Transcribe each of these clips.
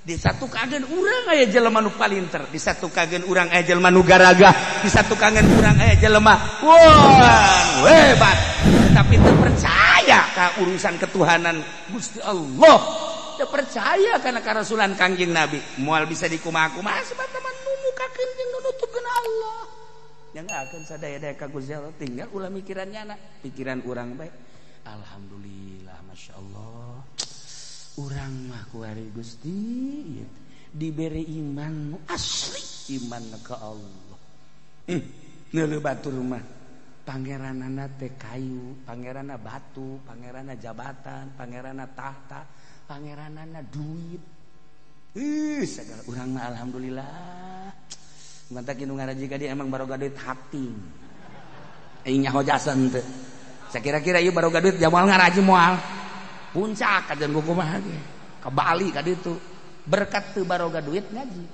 Di satu kagen urang aya jelema nu palinter, di satu kagen urang aya jelema nu garagah, di satu kagen urang aya jelema wah hebat, tetapi teu percaya ka urusan ketuhanan Gusti Allah, teu percaya kana karasulan Kangjeng Nabi, moal bisa dikumaha-kumaha sebab teman nu mukakeun jeung nu nutupkeun Allah. Yang akan sadaya-daya ka Gusti Allah, tinggal ulah mikirannya anak, pikiran urang bae. Alhamdulillah, Masya Allah. Urang mah kuari Gusti diberi iman asli, iman ke Allah. Neuleuh batur mah pangeranana teh kayu, pangeranna batu, pangeranna jabatan, pangeranna tahta, pangeranana duit. Segala urang mah alhamdulillah. Mantak nu ngaraji ka dia emang baroga duit hati. Aing nyaho jasan teu. Sakira-kira ieu baroga duit jamal ngaraji moal. Puncak kajian kumaha ge ke Bali ka ditu berkat teu baroga duit ngaji.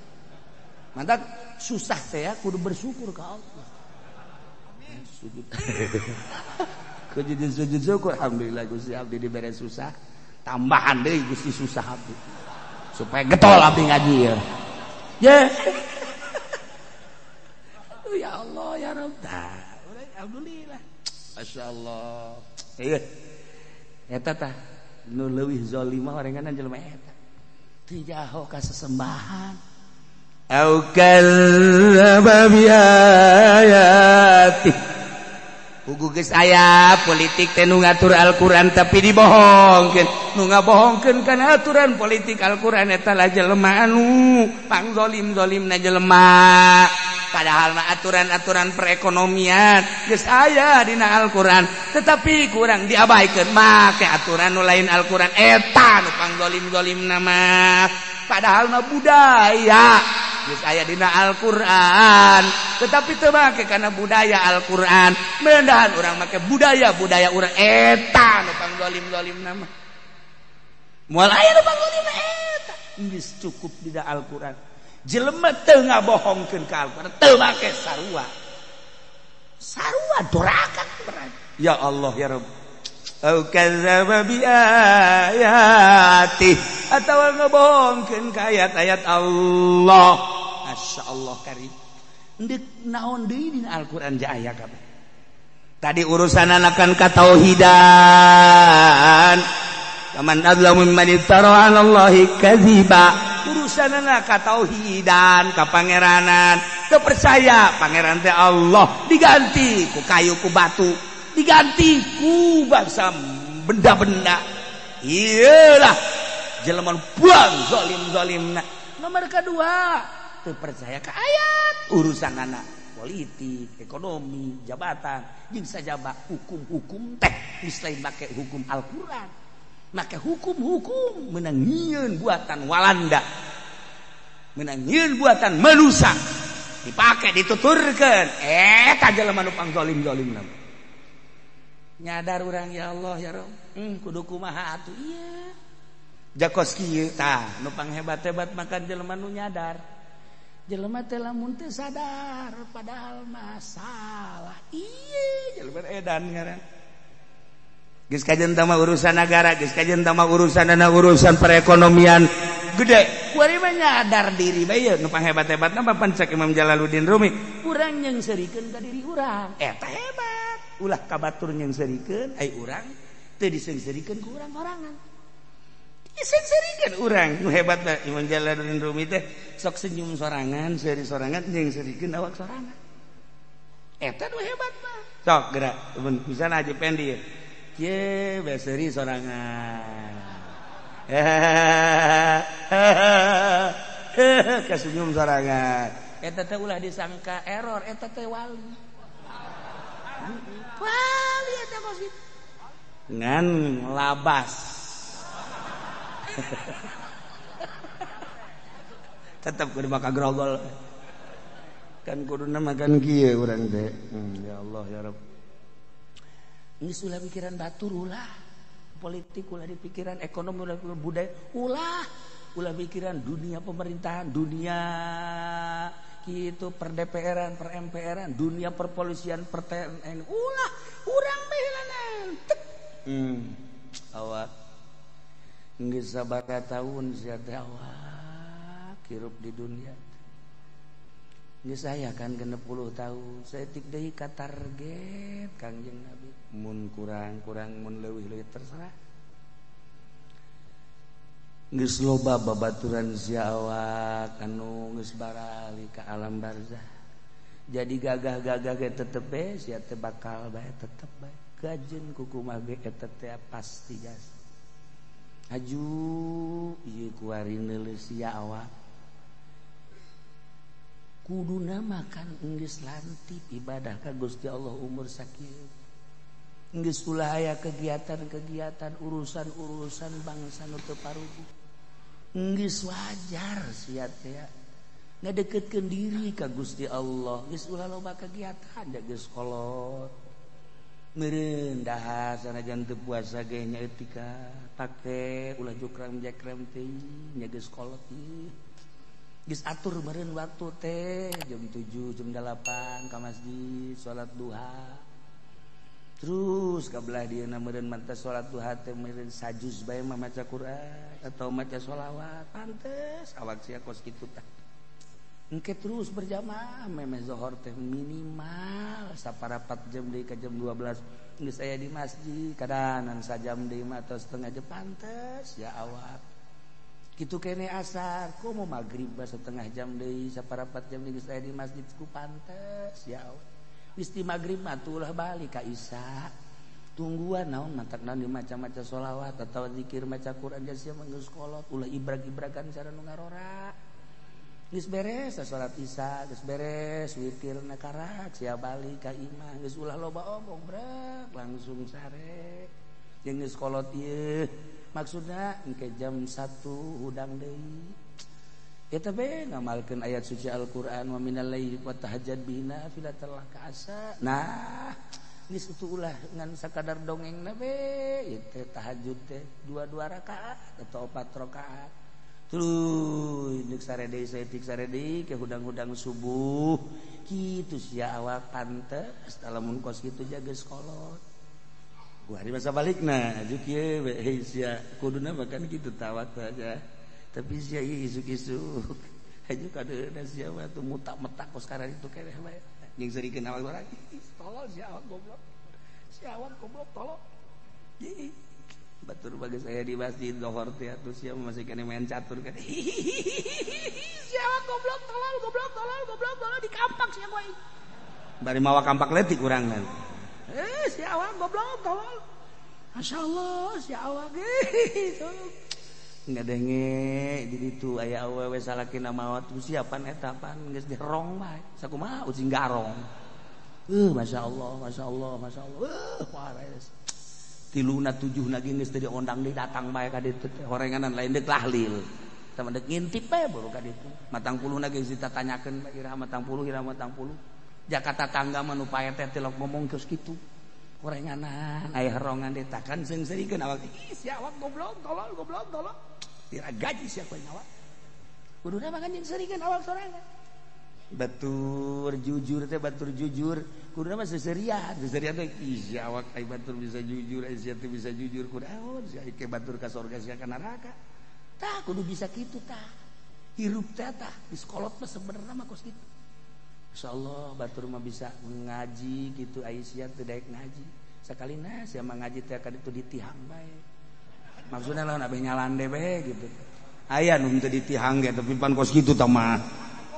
Mantak susah teh ya kudu bersyukur ka Allah. Amin. Sujud. Kudu sujud syukur alhamdulillah Gusti abdi dibere susah, tambahan deui Gusti susah abdi. Supaya getol abdi ngaji ya. Ya. Ya Allah ya Rabb. Alhamdulillah. Masyaallah. Ieu. Eta tah nu leuwih zalimah orenganan jelema eta. Teu jaho ka sesembahan. Au kadzdzaba bi ayati. Pugu geus aya politik teh nu ngatur Al-Qur'an tapi dibohongkeun. Nu ngabohongkeun kana aturan politik Al-Qur'an eta lah jelema anu pangzolim-zolimna jelema. Padahal mah aturan-aturan perekonomian geus aya dina Al-Qur'an, tetapi kurang diabaikeun make aturan nu lain Al-Qur'an eta nu pangzolim-zolimna mah. Padahal mah budaya geus aya dina Al-Qur'an, tetapi teu make kana budaya Al-Qur'an. Mendahan urang make budaya-budaya urang eta nu pangzolim-zolimna mah. Moal aya nu pangzolimna eta. Geus cukup dina Al-Qur'an. Jelema teu ngabohongkeun ka Al-Qur'an, teu make sarua. Sarua doraka berat. Ya Allah ya Rabb. Au kadzdzaba bi ayati atawa ngabohongkeun ka ayat-ayat Allah. Masyaallah karim. Deuk naon deui dina Al-Qur'an ja aya kabeh. Tadi urusan anakan katauhidan. Faman adzlamu mimman iftara 'ala Allahi kadziba. Urusanana katauhidan, kapangeranan, teu percaya pangeran teh Allah, diganti ku kayu ku batu, diganti ku bangsa benda-benda. Iyalah jelema buang zalim-zalimna. Nomor kedua, teu percaya ka ayat, urusanana politik, ekonomi, jabatan, jeung sajaba hukum-hukum teh geus lain make hukum Al-Qur'an. Maka hukum-hukum menang nyieun buatan Walanda, menang nyieun buatan manusia, dipakai dituturkeun. Eta jelema nu pangzolim-zolimna. Nyadar urang ya Allah ya Rabb, kudu kumaha atuh ieu. Jakos kieu tah nu panghebat-hebat makan jelema nu nyadar. Jelema teh lamun teu sadar padahal masalah. Ieu jelema edan ngaran. Geus kajen tama urusan negara, geus kajen tama urusan dana urusan perekonomian gede. Kuari mah nyadar diri bae ieu nu panghebat-hebatna mah pancak Imam Jalaluddin Rumi. Urang nyeungseurikeun ka diri urang. Eta hebat. Ulah ka batur nyeungseurikeun, ai urang teu diseungseurikeun ku urang sorangan. Diseungseurikeun urang nu hebat mah Imam Jalaluddin Rumi teh sok senyum sorangan, seuri sorangan nyeungseurikeun awak sorangan. Eta nu hebat mah. Sok gerak, mun misalna Haji Pendi ye. Ye, beseri sorangan. Kesenyum sorangan. Eta teh ulah disangka error, eta teh wali. Wali eta kos kitu. Ngan labas. Tetep kudu maka grogol. Kan kuduna makan kieu urang teh. Ya Allah ya Rabb. Geus ulah pikiran batur ulah, politik ulah dipikiran, ekonomi ulah pikiran, budaya ulah, ulah pikiran dunia pemerintahan, dunia gitu per DPR-an, per MPR-an, dunia perpolisian, per TNI, ulah, urang bae heulanan. Awak geus sabaraha taun sia teh awak. Hirup di dunia. Geus aya kan 60 tahun saeutik deui ka target Kangjeng Nabi. Mun kurang-kurang mun leuwih-leuwih terserah. Geus loba babaturan sia awak anu geus barali ka alam barzah. Jadi gagah-gagah ge tetep be sia teh bakal bae tetep bae. Gajeun kukumaha ge eta teh pasti jas. Aju ieu kuari neuleus sia awak. Kuduna makan geus lantip ibadah ka Gusti Allah umur sakieu. Geus ulah aya kegiatan-kegiatan urusan-urusan bangsa nu teu paruguh. Geus wajar sia teh ngadeketkeun diri ka Gusti Allah. Geus ulah loba kegiatan da geus kolot. Meureun dahar sanajan teu puasa ge nya etika pake ulah jukrang jekrem teh nya geus kolot ieu. Geus atur meureun waktu teh jam 7 jam 8 ka masjid salat duha. Terus kabelah dieuna meureun manteh salat duha teh meureun sajuz bae mah maca Quran atau maca sholawat pantes awak sia kos kitu tah. Engke terus berjamaah memeh zohor teh minimal saparapat jam deui ka jam 12 geus aya di masjid kadanan sajam deui mah atau setengah jam pantes ya awak. Kitu kene asar komo magrib mah setengah jam deui saparapat jam deui geus aya di masjid ku pantes ya awak. Geus di magrib mah ulah balik ka isya. Tungguan naon matak naon dimaca-maca sholawat atau zikir maca Quran sia mah geus kolot ulah ibrag-ibragan cara nu ngarora. Geus beres salat isya, geus beres witirna karak sia balik ka imah geus ulah loba omong brek langsung sare. Jeung geus kolot ieu maksudna engke jam 1 hudang deui. Eta be ngamalkeun ayat suci Al-Qur'an wa minal laili fatahajjad bihi nafilatan laka asa. Nah, geus itu ulah ngan sakadar dongengna be ieu teh tahajud teh 2 rakaat atau 4 rakaat. Terus deuk sare deui saeutik sare deui ke hudang-hudang subuh. Kitu sia awak pantes lamun kos kitu jaga kolot. Gua hari masa balikna aju kieu we hei sia kuduna bahkan kitu tawak saja. Tapi sia isuk-isuk aju kadeuna sia mah tuh mutak-metak kos karena itu keneh bae. Jeung seurikeun awak urang tolol sia awak goblok. Sia awak goblok tolol. Ih batur bagi saya di masjid lohor teh atuh sia masih kene main catur kan. Sia awak goblok tolol goblok tolol goblok tolol dikampak sia koe. Bari mawa kampak letik urang kan. Si awak goblok tolol. Masyaallah si awak ngadenge di ditu aya awewe salakina maot siapan eta pan geus dirong bae sakumaha ucing garong. Masyaallah masyaallah masyaallah. Wares. Tiluna tujuhna ge geus teu diondang deui datang bae ka ditu teh horenganan lain deuk tahlil. Tah deuk ngintip bae baru ka ditu. Matang puluhna ge geus ditanyakeun bae iraha matang puluh iraha matang puluh. Jakarta tangga mah nu pae teh tilok ngomong geus kitu. Horenganan aya herongan deui takan seungseurikeun awak. Ih si awak goblok tolol goblok tolol. Tira gaji sia koe awak. Kuduna mah kan jeung seurikeun awak sorangan. Batur jujur teh batur jujur kuduna mah seserian seserian teh ih si awak ai batur bisa jujur ai sia teh bisa jujur kudu aon sia ke batur ka surga sia ka neraka. Tah kudu bisa kitu tah. Hirup teh tah geus kolot mah sebenarna mah kos kitu. Insyaallah batur mah bisa ngaji gitu ai sia teu daek ngaji. Sakalina sia mah ngaji teh ka ditu ditihang bae. Maksudna lamun abeh nyalande bae gitu. Aya nu teu ditihang ge tapi pan kos kitu tah mah.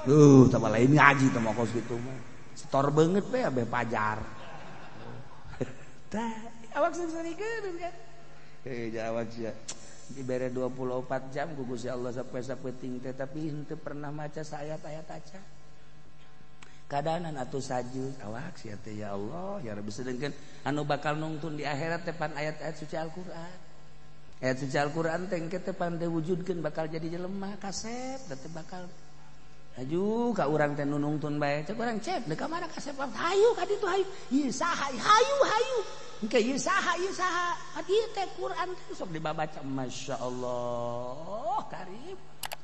Tah lain ngaji tah mah kos kitu mah. Setor beungeut bae abeh pajar. Tah awak seungseurikeun kan. Awak sia dibere 24 jam ku Gusti Allah sampai sapeting teh tapi henteu pernah maca saayat-ayat aca. Kadanan atuh sajud awak sia teh ya Allah ya Rabbi sedengkeun anu bakal nungtun di akhirat teh pan ayat-ayat suci Al-Qur'an. Ayat suci Al-Qur'an teh engke teh pan diwujudkeun bakal jadi jelema kasep teh bakal aju ka urang teh nu nungtun bae cek urang cek deuk ka mana kasep hayu ka ditu hayu ieu saha hayu hayu engke ieu saha ieu teh Qur'an teh sok dibabaca masyaallah karib.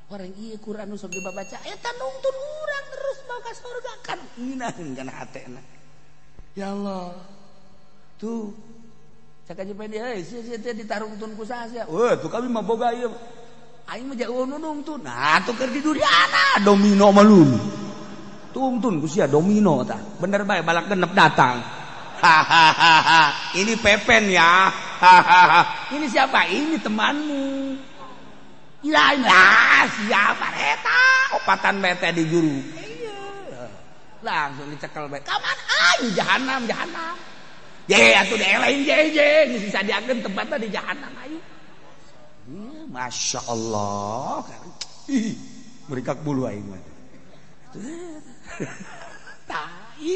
Orang iya Quran sok dibaca eta nungtun urang terus mau ka surga kan ngeunaheun kana hatena. Ya Allah. Tuh cak aja pengen euy sia sia teh ditarungtun ku saha sia. Weuh tuh kami mah boga ieu. Aing mah jauh nungtun. Nah, tuh keur di duriana domino malun. Tungtun ku sia domino tah. Bener bae balak genep datang. Hahaha. Ini Pepen ya. Hahaha. Ini siapa? Ini temanmu. Ya, lah siapa eta? Opatan bete di juru. Iya. Langsung dicekel bae. Kaman aing jahanam, jahanam. Ye atuh dielain je je geus disadiakeun tempatna di jahanam ayo. Iya, Masya Allah. Ih, merikak bulu aing mah. Tai.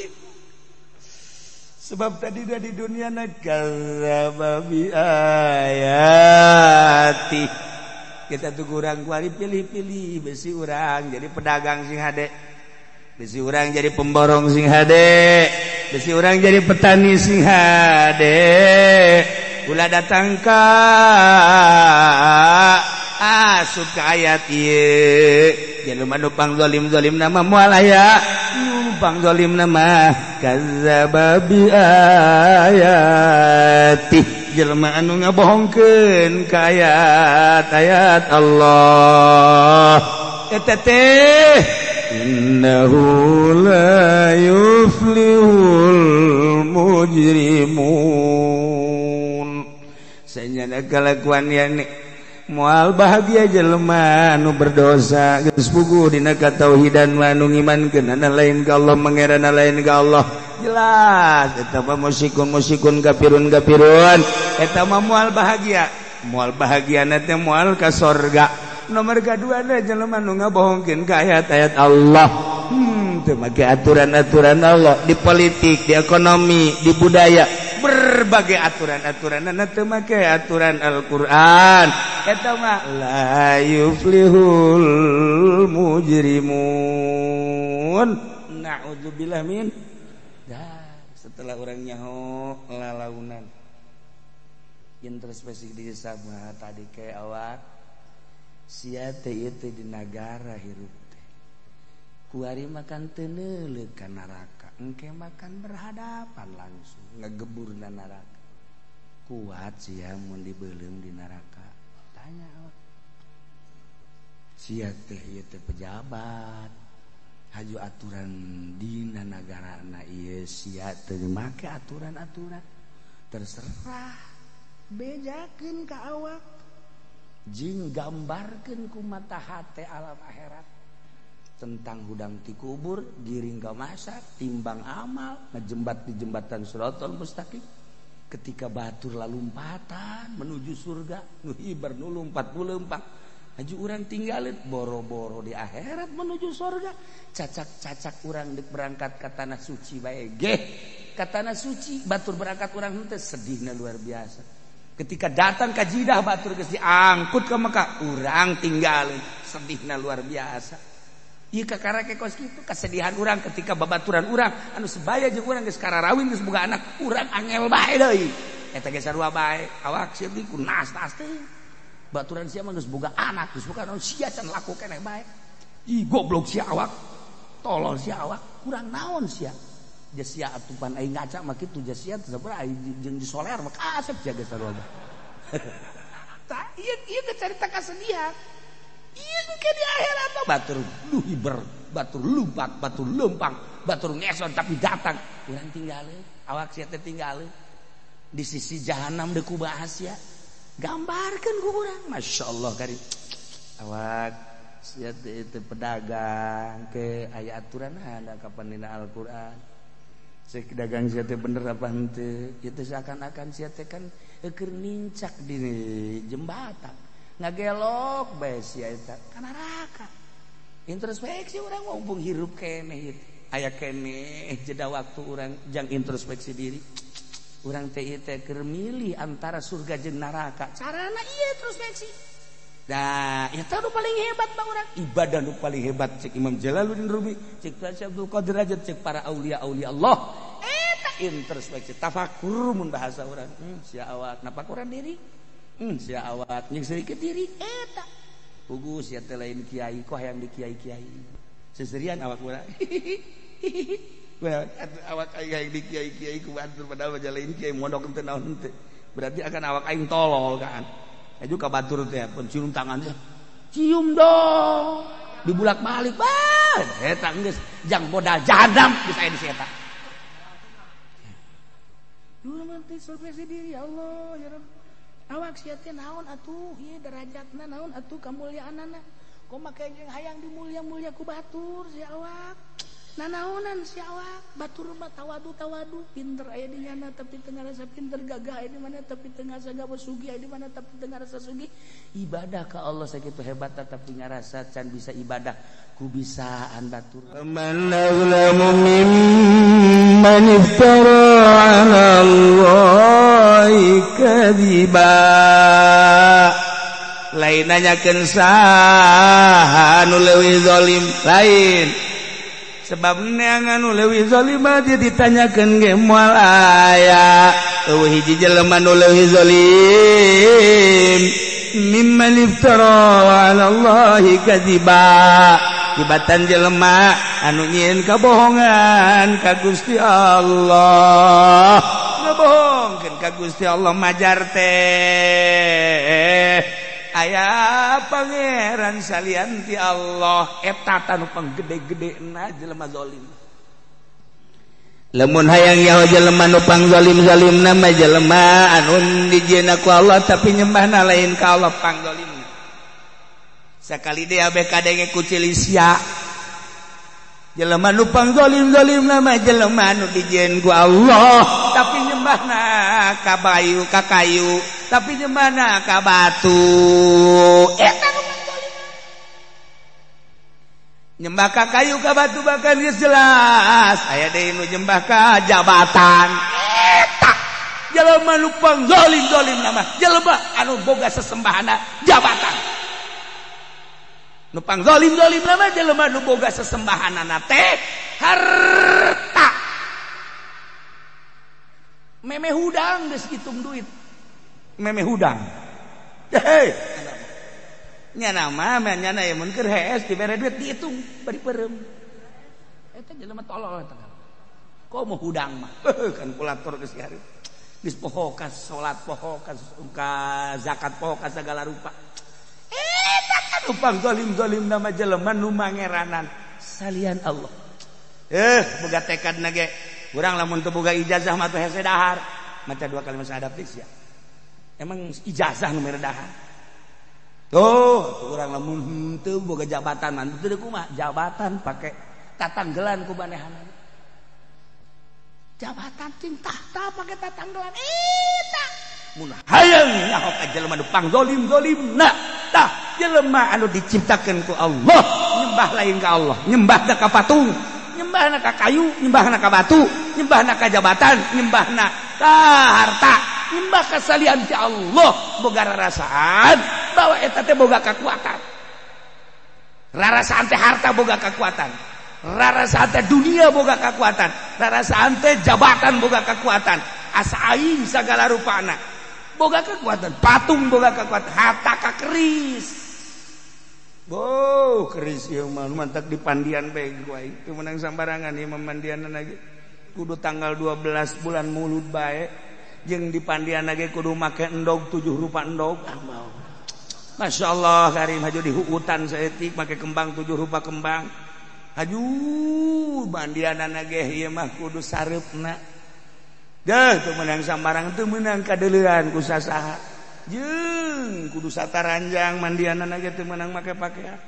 Sebab tadi dah di dunia na kadzdzaba bi ayati. Kita tuh kurang kuari pilih-pilih besi urang jadi pedagang sing hade. Besi urang jadi pemborong sing hade. Besi urang jadi petani sing hade. Ulah datang ka asup ka ayat ieu. Jelema nu pang zalim-zalim nama moal aya. Nu pang zalim nama kadzdzaba bi ayati. Jelema anu ngabohongkeun ka ayat-ayat Allah. Eta teh innahu la yuflihul mujrimun. Sanyana kalakuan yani moal bahagia jelema anu berdosa geus puguh dina katauhidan mah anu ngimankeun ana lain ka Allah mangerana lain ka Allah. Jelas eta mah musyikun musyikun kafirun kafirun eta mah moal bahagia. Moal bahagiana teh moal ka sorga. Nomor kedua ada jelema nu ngabohongkeun ka ayat-ayat Allah. Teu make aturan-aturan Allah di politik, di ekonomi, di budaya, berbagai aturan-aturan teu make aturan Al-Qur'an. Eta mah la yuflihul mujrimun. Na'udzubillah min. Dah, setelah urang nyaho lalaunan. Introspeksi diri sama tadi kayak awak. Sia teh ieu teh di nagara hirup teh. Kuari makan teu neuleuh ka neraka, engke makan berhadapan langsung ngegeburna neraka. Kuat sia mun dibeuleum di neraka. Tanya awak. Sia teh ieu teh pejabat. Haju aturan dina nagarana ieu sia teu make aturan-aturan. Terserah bejakeun ka awak. Jing gambarkeun ku mata hate alam akhirat tentang hudang ti kubur, giring ka masa, timbang amal, ngejembat di jembatan Shirathal Mustaqim. Ketika batur lalumpatan menuju surga, nu hibar nu lumpat nu leumpang. Haju urang tinggalin boro-boro di akhirat menuju surga. Cacak-cacak urang deuk berangkat ka tanah suci bae geh. Ka tanah suci batur berangkat urang henteu sedihna luar biasa. Ketika datang ke Jidah batur geus diangkut ke Mekah, urang tinggalin sedihna luar biasa. Ieu kakara ke kos kitu kesedihan urang ketika babaturan urang anu sebaya jeung urang geus kararawin geus boga anak, urang angel bae deui. Eta ge sarua bae, awak sedih ku nas-nas teh. Baturan sia mah geus boga anak, geus boga naon sia can laku keneh bae. Ih goblok sia awak. Tolol sia awak, kurang naon sia. Jasia atupan aing ngaca mah kitu jasia teh sabaraha aing jeung disoler mah kasep jaga sarua. Tah ieu ieu carita kasedihan. Ieu ke di akhirat mah batur luhiber, batur lumpat, batur leumpang, batur ngeson tapi datang. Urang tinggalin, awak sia teh tinggalin. Di sisi jahanam deuk kubahas ya. Gambarkeun ku urang, masyaallah kari. Awak sia teh pedagang ke aya aturan ada kapan dina Al-Qur'an. Cek dagang sia teh bener apa henteu? Ieu teh seakan-akan sia teh kan keur nincak di jembatan. Ngagelok bae sia eta ka neraka. Introspeksi urang mumpung hirup keneh ieu. Aya keneh jeda waktu urang jang introspeksi diri. Urang teh ieu teh keur milih antara surga jeung neraka. Carana ieu introspeksi. Nah, eta nu paling hebat bang urang. Ibadah nu paling hebat cek Imam Jalaluddin Rumi, cek Syekh Abdul Qadir Rajad, cek para aulia-aulia Allah. Eta introspeksi, tafakur mun bahasa urang. Sia awak napakuran diri. Sia awak jeung sedikit diri eta. Puguh sia teh lain kiai kok hayang di kiai-kiai. Seserian awak urang. Awak aing hayang di kiai-kiai ku batur padahal mah lain kiai mondok teu naon teu. Berarti akan awak aing tolol kan. Aju ka batur teh pencium tangannya. Cium dong. Dibulak-balik bah eta geus jang modal jahanam geus aya di si eta. Dulu mah teh surpresi diri ya Allah ya Rabb. Awak sia teh naon atuh ieu derajatna naon atuh kamulyaanana. Kumaha jeung hayang dimulya-mulya ku batur si awak. Nanaonan si awak batur mah tawadu-tawadu pinter aya di nyana tapi teu ngarasa pinter, gagah aya di mana tapi teu ngarasa gagah, sugih aya di mana tapi teu ngarasa sugih. Ibadah ka Allah sakitu hebat tapi ngarasa can bisa ibadah ku bisaan batur. Man azlamu mimman iftara 'ala Allahi kadziba. Lain nanyakeun saha anu leuwih zalim lain. Sebab neangan nu leuwih zalim mah ditanyakeun ge moal aya. Eueuh hiji jelema nu leuwih zalim mimman iftara 'ala Allahi kadziba. Tibatan jelema anu nyieun kabohongan ka Gusti Allah. Ngabohongkeun ka Gusti Allah majar teh. Aya pangeran salian ti Allah eta tanu panggede-gedena jelema zalim. Lamun hayang nyaho jelema nu pangzalim-zalimna mah jelema anu dijieunna ku Allah tapi nyembahna lain ka Allah pangzalimna. Sakali deui abeh kadenge ku Cilisia. Jelema nu pangzalim-zalimna mah jelema anu dijieun ku Allah tapi nyembahna ka bayu ka kayu tapi nyembahna ka batu. Eta nu pangzalim. Nyembah ka kayu ka batu bahkan geus jelas aya deui nu nyembah ka jabatan. Eta jelema nu pangzalim-zalimna mah jelema anu boga sesembahana jabatan. Nu pangzalim-zalimna mah jelema nu boga sesembahanana teh harta. Meme hudang geus hitung duit. Meme hudang. Hei. Nyana mah nyana ye mun keur hees dibere duit dihitung bari peureum. Eta jelema tolol eta. Komo hudang mah. Kalkulator geus hareup. Geus poho ka salat, poho ka zakat, poho ka sagala rupa. Eta kan pangzalim-zalim nama jelema nu mangeranan salian Allah. Boga tekadna ge urang lamun teu boga ijazah mah teh hese dahar. Maca dua kalimat syahadat geus ya. Emang ijazah nu mere dahar. Tuh, urang lamun henteu boga jabatan mah teu kumaha? Jabatan pake tatanggelan ku manehanana. Jabatan cing tahta pake tatanggelan eta. Mun hayang nyaho ka jelema nu pangzalim-zalimna tah jelema anu diciptakeun ku Allah nyembah lain ka Allah, nyembahna ka patung, nyembahna ka kayu, nyembahna ka batu, nyembahna ka jabatan, nyembahna ka harta, nyembah ka salian ti Allah boga rarasaan bahwa eta teh boga kekuatan. Rarasaan teh harta boga kekuatan, rarasaan teh dunia boga kekuatan, rarasaan teh jabatan boga kekuatan, asa aing sagala rupana boga kekuatan, patung boga kekuatan, harta ka keris. Boh, keris ieu mah mantak di pandian bae ku aing. Teu meunang sambarangan ieu mah mandianna ge. Kudu tanggal 12 bulan Mulud bae. Jeung di pandian ge kudu make endog 7 rupa endog. Ah mau. Masya Allah karim haju di hutan saeutik make kembang 7 rupa kembang. Haju mandianana ge ieu mah kudu sareupna. Deuh teu meunang sambarang teu meunang kadeuleuan ku sasaha. Jeung kudu sataranjang mandianana ge teu meunang make pakaian.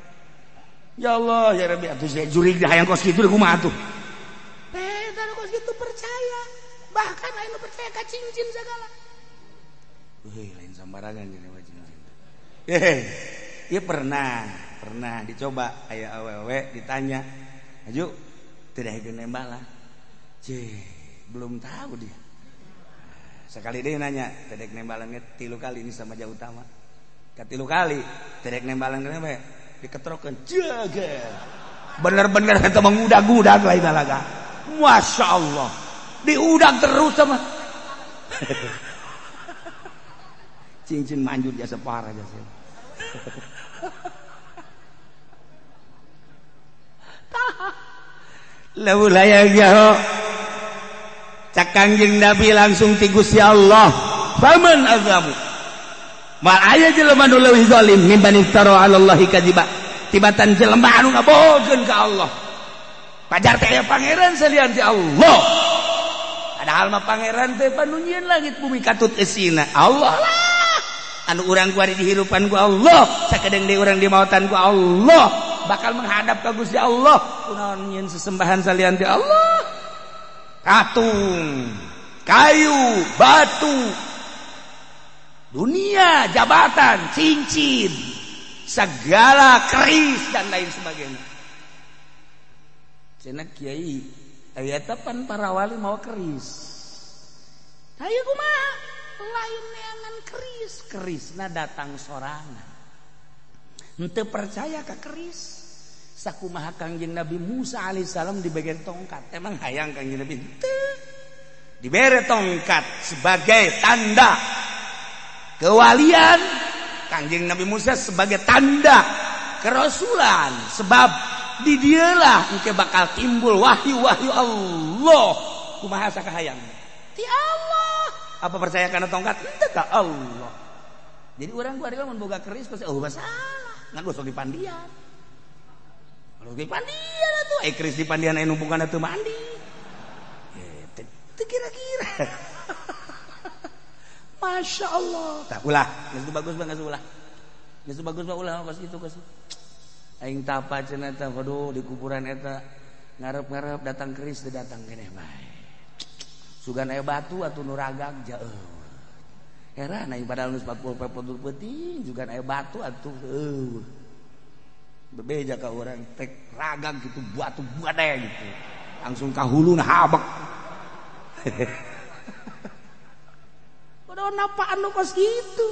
Ya Allah ya Rabbi atuh sia jurig hayang kos kitu kumaha atuh. Teh eta kos kitu percaya. Bahkan aya nu percaya ka cincin sagala. Heuh lain sambarangan jeung cincin. Ieu pernah dicoba aya awewe ditanya, "Aju, teu daekeun nembak lah." Cih, belum tahu dia. Sekali dia nanya, tedek nembalan 3 kali ini sama jauh utama. Katilu kali, tedek nembalan kenapa? Diketrokeun, jaga. Bener-bener eta mengudag-udag lain laga. Masya Allah, diudag terus sama. Cincin manjur jasa parah jasa. Lamun hayang nyaho cak Kangjeng Nabi langsung ti Gusti Allah, faman azlamu Mal aya jelema nu leuwih zalim mimman iftara 'ala Allahi kadziba. Tibatan jelema anu ngabohongkeun ka Allah. Pajar teh aya pangeran salian ti Allah. Padahal mah pangeran teh panu nyieun langit bumi katut eusina. Allah lah. Anu urang kuari dihirupan ku Allah, sakedeung deui urang dimautan ku Allah, bakal menghadap ka Gusti Allah. Kunaon nyieun sesembahan salian ti Allah? Katung, kayu, batu, dunia, jabatan, cincin, segala keris dan lain sebagainya. Cenah kiai, aya pan para wali mau keris. Hayu kumaha? Lain neangan keris, kerisna datang sorangan. Henteu percaya ka keris. Sakumaha Kangjeng Nabi Musa alaihissalam dibere tongkat. Emang hayang Kangjeng Nabi henteu. Dibere tongkat sebagai tanda kewalian Kangjeng Nabi Musa, sebagai tanda kerasulan, sebab di dialah engke bakal timbul wahyu-wahyu Allah. Kumaha sakahayang ti Allah? Apa percaya karena tongkat? Henteu ka Allah. Jadi urang ku ari mun boga keris pasti oh masalah. Ngan gosok di pandian. Kalau di pandian atuh, keris di pandian aya numpukan atuh mandi. Teu kira-kira. Masya Allah. Tak ulah, geus bagus mah geus ulah. Geus bagus mah ulah kos kitu kos. Aing tapa cenah teh, waduh di kuburan eta ngarep-ngarep datang keris teu datang keneh bae. Sugan aya batu atuh nu ragag jauh. Heran aing padahal geus 40 peuting sugan aya batu atuh eueuh. Bebeja ka urang tek ragag gitu batu badai gitu. Langsung ka huluna habek. Udah napaan nu kos kitu.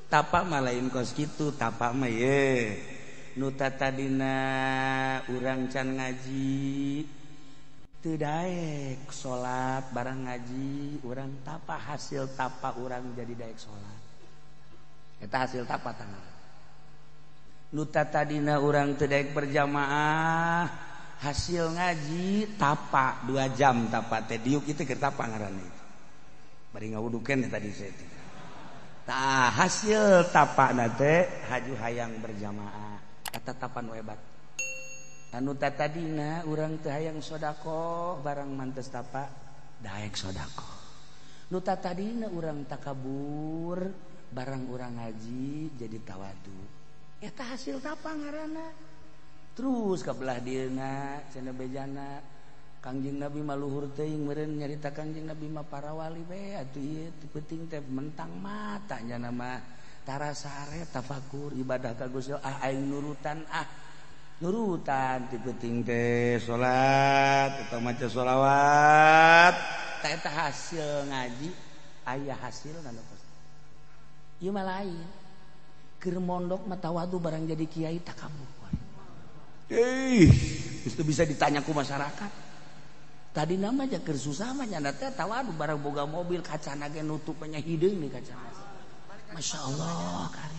Tapa mah lain kos kitu, tapa mah ye. Nu tadina urang can ngaji teu daek salat, barang ngaji urang tapa, hasil tapa urang jadi daek salat. Eta hasil tapa tangan. Nu tadina urang teu daek berjamaah, hasil ngaji tapa 2 jam tapa teh diuk itu keur tapa ngaranna itu. Bari ngawudukeun tadi saya teh. Tah hasil tapa na teh haju hayang berjamaah. Eta tapa nu hebat. Anu tadina urang teu hayang sedekah, barang mantes tapa daek sedekah. Nu tadina urang takabur, barang urang ngaji jadi tawadu. Eta hasil tapa ngaranna. Terus ka belah dieuna cenah bejana Kangjeng Nabi mah luhur teuing meureun nyarita Kangjeng Nabi mah para wali we atuh ieu teu penting teh mentang mata nya mah tara sare tafakur ibadah ka Gusti ah aing nurutan ah nurutan ti penting teh salat atau maca sholawat ta eta hasil ngaji aya hasilna nu ieu mah lain keur mondok mah tawadu barang jadi kiai takabur. Itu bisa ditanya ku masyarakat. Tadi nama aja keur susah mah nyanda teh tawadu barang boga mobil kacana ge nutupnya hideung nih kacana. Masya Allah kari.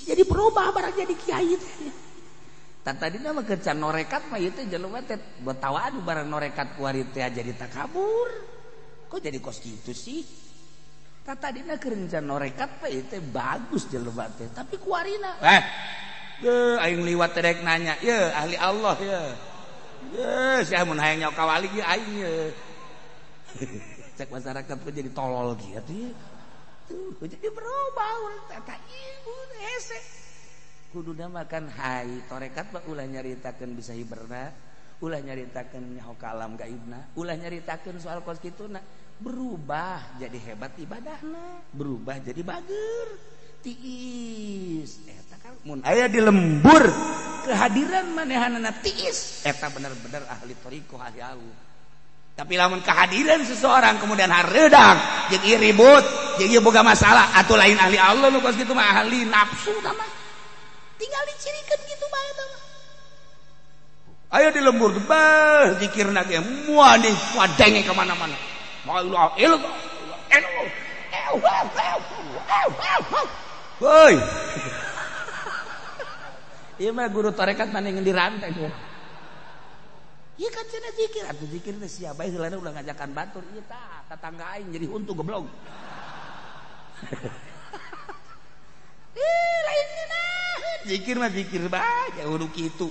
Jadi berubah barang jadi kiai teh. Tadi nama keur can norekat mah ieu teh jelema teh tawadu barang norekat kuari teh jadi takabur. Kok jadi kos kitu sih? Tadina keur can norekat mah ieu teh bagus jelema teh, tapi kuarina aing liwat teh rek nanya, ye ahli Allah ye. Ye sia mun hayang nyawa ka wali ye aing ye. Cek masyarakat kok jadi tolol gitu ye. Tuh jadi berubah urang teh eta ibu hese. Kuduna makan hai torekat mah ulah nyaritakeun bisa hiberna, ulah nyaritakeun nyaho ka alam gaibna, ulah nyaritakeun soal kos kituna, berubah jadi hebat ibadahna, berubah jadi bager. Tiis eta kan mun aya di lembur kehadiran manehanana tiis eta bener-bener ahli thariqah ahli Allah. Tapi lamun kehadiran seseorang kemudian hareudang jeung ieu ribut jeung ieu boga masalah atuh lain ahli Allah nu kos kitu mah ahli nafsu tah mah. Tinggal dicirikeun kitu bae tah mah. Aya di lembur beuh zikirna ge moal di wadenge ka mana-mana. La ilaha illallah. Woi. Ieu mah guru tarekat mana yang dirantai tuh. Ieu kan cenah zikir atuh zikir teh sia bae heulana ulah ngajakan batur ieu tah tetangga aing jadi huntu goblok. Ih lain ngeunaheun zikir mah zikir bae kudu kitu.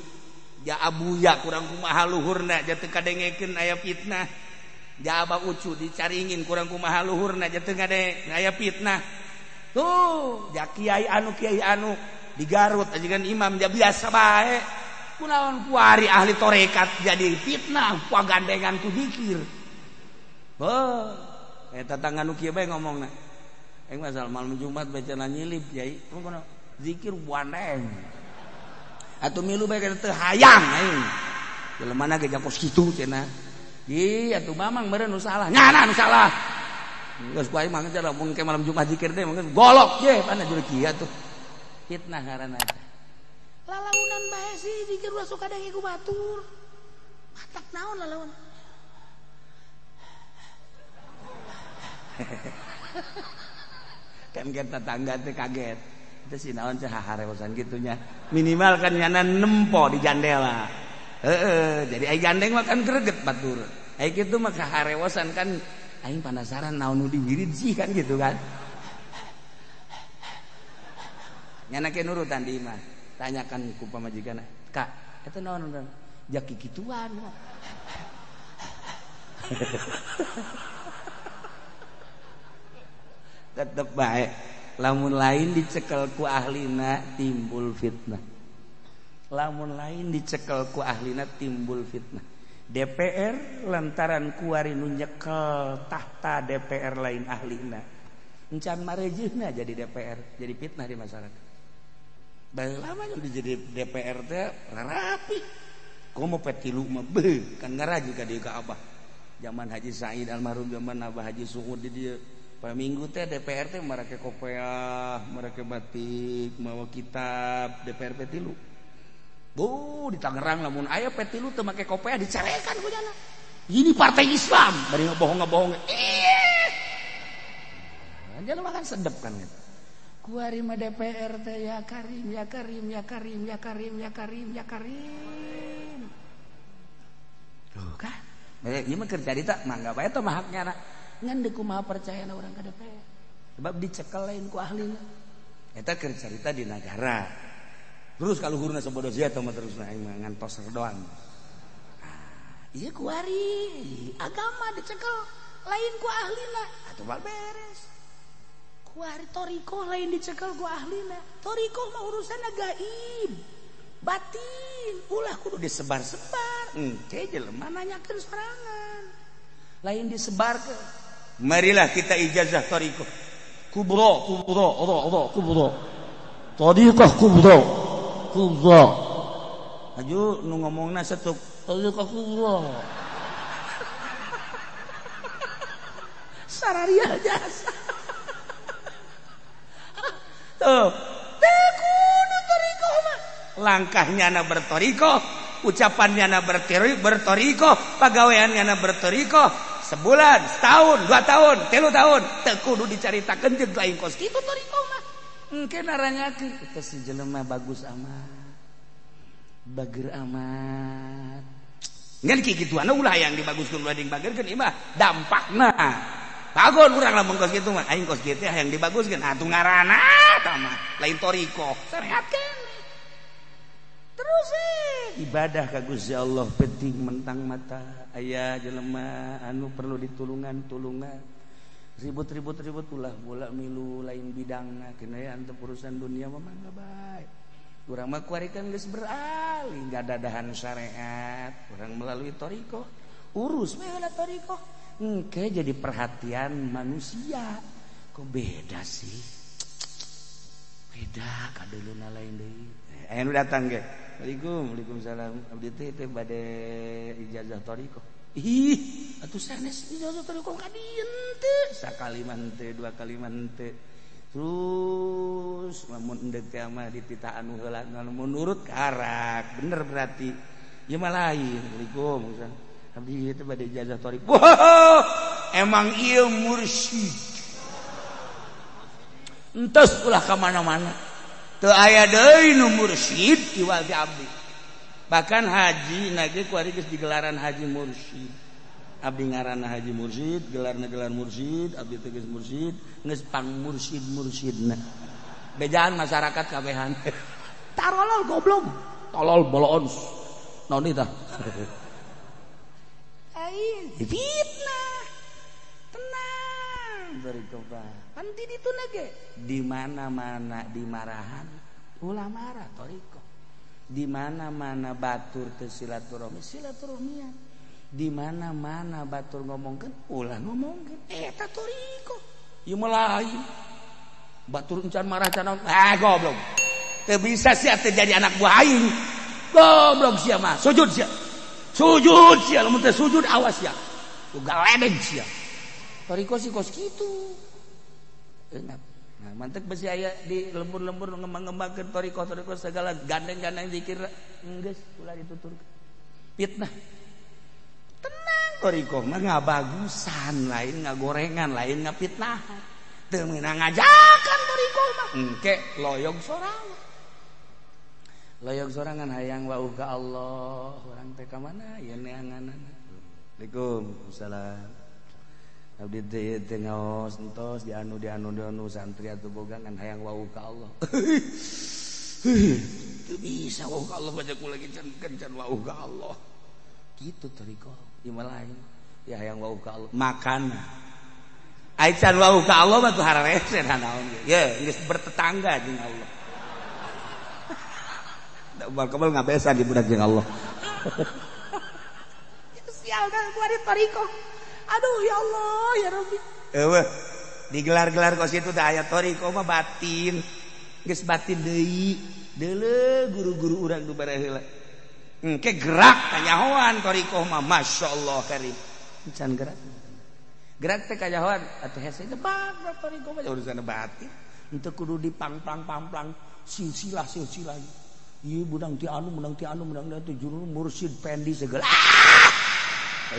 Ja abuya kurang kumaha luhurna ja teu kadengekeun aya fitnah. Ja abah ucu dicaringin kurang kumaha luhurna ja teu kadenge aya fitnah. Tuh ja kiai anu di Garut aja kan imam ja biasa bae. Kunaon kuari ahli torekat jadi fitnah pagandengan ku zikir. Heuh eta tangga nu kieu bae ngomongna. Aing masalah malam Jumat baca nyilip kiai, kunaon zikir buandeng. Atuh milu bae teu hayang aing. Jelema ge kos kitu cenah. Ih atuh mamang meureun nu salah. Nyana nu salah. Geus ku aing mah geus lamun ke malam Jumat zikir teh mungkin golok ye pana juru kieu atuh. Fitnah ngaranna. Lalaunan bae sih zikir ulah sok kadang ku batur. Matak naon lalaun. Kan kita tetangga teh kaget. Itu si naon cah harewosan gitunya. Minimal kan nyana nempo di jandela. Heeh, jadi ai gandeng mah kan greget batur. Ai kitu mah kaharewosan kan aing penasaran naon nu diwirid sih kan gitu kan. Nyana ke nurutan di imah. Tanyakan ku pamajikan, "Kak, eta naon urang?" Ja kikituan. Tetep bae lamun lain dicekel ku ahlina timbul fitnah. Lamun lain dicekel ku ahlina timbul fitnah. DPR lantaran kuari nu nyekel tahta DPR lain ahlina. Encan marejeuhna jadi DPR, jadi fitnah di masyarakat. Baheula mah jadi DPR teh rapi. Komo petilu mah beuh kan ngaraji ka dieu ka Abah. Zaman Haji Said almarhum, zaman Abah Haji Suud di dieu. Pak minggu teh DPR teh marake kopeah, marake batik, mawa kitab DPR P3. Bu, di Tangerang lamun aya P3 teu make kopeah dicarekan ku jana. Ini partai Islam, bari ngebohong-ngebohong. Ih. Dia mah kan sedep kan gitu. Kuari mah DPR teh ya Karim, ya Karim, ya Karim, ya Karim, ya Karim, ya Karim. Tuh kan. Ieu mah keur carita mangga bae teh mah haknya. Ngan deui kumaha percaya na urang ka DPR. Sebab dicekel lain ku ahlina. Eta keur carita di nagara. Terus kaluhurna sabodo sia teh mah terusna aing mah ngantos doang. Ah, ieu kuari agama dicekel lain ku ahlina. Atuh bal beres. Kuari torikoh lain dicekel ku ahlina. Torikoh mah urusan gaib. Batin ulah kudu disebar-sebar. Engke jelema nanyakeun sorangan. Lain disebarkeun. Marilah kita ijazah thariqah. Kubra, kubra, kubra, kubra. Thariqah kubra. Kubra. Aju nu ngomongna setuk thariqah kubra. Sararia jasa. Tuh, teu kudu thariqah mah. Langkahnya na berthariqah, ucapannya na berthariqah, pagaweannya na berthariqah. Sebulan, setahun, 2 tahun, 3 tahun, teu kudu dicaritakeun jeung lain kos kitu thariqah mah. Engke naranyakeun eta si jelema bagus amat. Bager amat. Ngan kikituanna ulah hayang dibaguskeun ulah dibagerkeun ieu mah dampakna. Bagon urang lamun kos kitu mah aing kos kitu hayang dibaguskeun atuh ngaranna eta mah lain thariqah. Sareatkeun. Terus ibadah ka Gusti Allah penting mentang mata aya jelema anu perlu ditulungan tulungan ribut-ribut-ribut ulah bola milu lain bidangna kena ya antep urusan dunia mah mangga bae urang mah kuari kan geus beralih ngadadahan syariat urang melalui thariqah urus we heula thariqah engke jadi perhatian manusia kok beda sih beda kadeuluna lain deui. Anu datang ge. Waalaikum, waalaikumsalam. Abdi teh teh bade ijazah thariqah. Ih, atuh sanes ijazah thariqah ka dieu teh. Sakali mah henteu, 2 kali mah henteu. Terus lamun endek teh mah dititaan heula lamun nurut karak. Bener berarti. Ieu mah lain. Waalaikum. Abdi teh bade ijazah thariqah. Wah, emang ieu mursyid. Entos ulah ka mana-mana. Teu aya deui nu mursyid kiwal ti abdi. Bahkan haji nage kuari geus digelaran haji mursyid. Abdi ngaranna haji mursyid, gelarna gelar mursyid, abdi teh geus mursyid, geus pang mursyid-mursyidna. Bejaan masyarakat kabehan. Tarolol goblok. Tolol boloon. Naon tah? Aing fitnah. Tenang thoriqoh. Pan di ditu ge. Di mana-mana dimarahan ulah marah thoriqoh. Di mana-mana batur teu silaturahmi silaturahmian. Di mana-mana batur ngomongkeun ulah ngomongkeun. Eta thoriqoh. Ieu mah lain. Batur encan marah can naon. Ah goblok. Teu bisa sia teu jadi anak buah aing. Goblok sia mah. Sujud sia. Sujud sia lamun teu sujud awas sia. Ku galedeg sia. Thoriqoh sih kos kitu. Enak. Nah, mantek besi aya di lembur-lembur ngembang-ngembangkeun thoriqoh-thoriqoh segala gandeng-gandeng zikir geus ulah dituturkeun. Fitnah. Tenang thoriqoh mah ngabagusan, lain ngagorengan, lain ngapitnahan. Teu meunang ngajakan thoriqoh mah. Engke loyog sorangan. Loyog sorangan hayang wauh ka Allah, urang teh ka mana ieu neanganana. Assalamualaikum. Salam. Abdi teh teh ngaos entos di anu santri atuh boga ngan hayang wau ka Allah. Teu bisa wau ka Allah baca ku lagi can kencan wau ka Allah. Kitu thoriqoh ieu mah lain. Ya hayang wau ka Allah makana. Ai can wau ka Allah mah tuh hararese naon ge. Ye geus bertetangga jeung Allah. Da bakal ngabesan di budak jeung Allah. Sial dah gua di thoriqoh. Aduh ya Allah ya Rabbi. Eueuh digelar-gelar kos itu teh aya thoriqoh mah batin. Geus batin deui. Deuleu guru-guru urang nu bareheula. Engke gerak kanyahoan thoriqoh mah masyaallah karim. Can gerak. Gerak teh kanyahoan atuh hese nebak thoriqoh mah urusan batin. Henteu kudu dipangplang-pangplang silsilah-silsilah. Ieu budang ti anu menang ti anu menang ti juru mursyid pendi segala.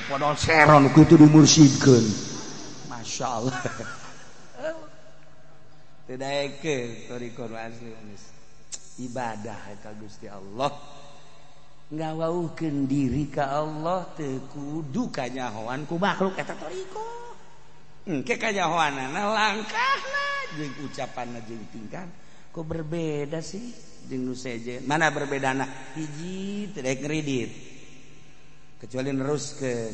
Podol seron ku itu dimursidkeun. Masya Allah. Teu daekeun thoriqoh asli geus. Ibadah ka Gusti Allah. Ngawauhkeun diri ka Allah teu kudu kanyahoan ku makhluk eta thoriqoh. Engke kanyahoanana langkahna jeung ucapanna jeung tingkah kok berbeda sih jeung nu sejen. Mana berbedana? Hiji teu daek ngridit. Kecuali neruskeun.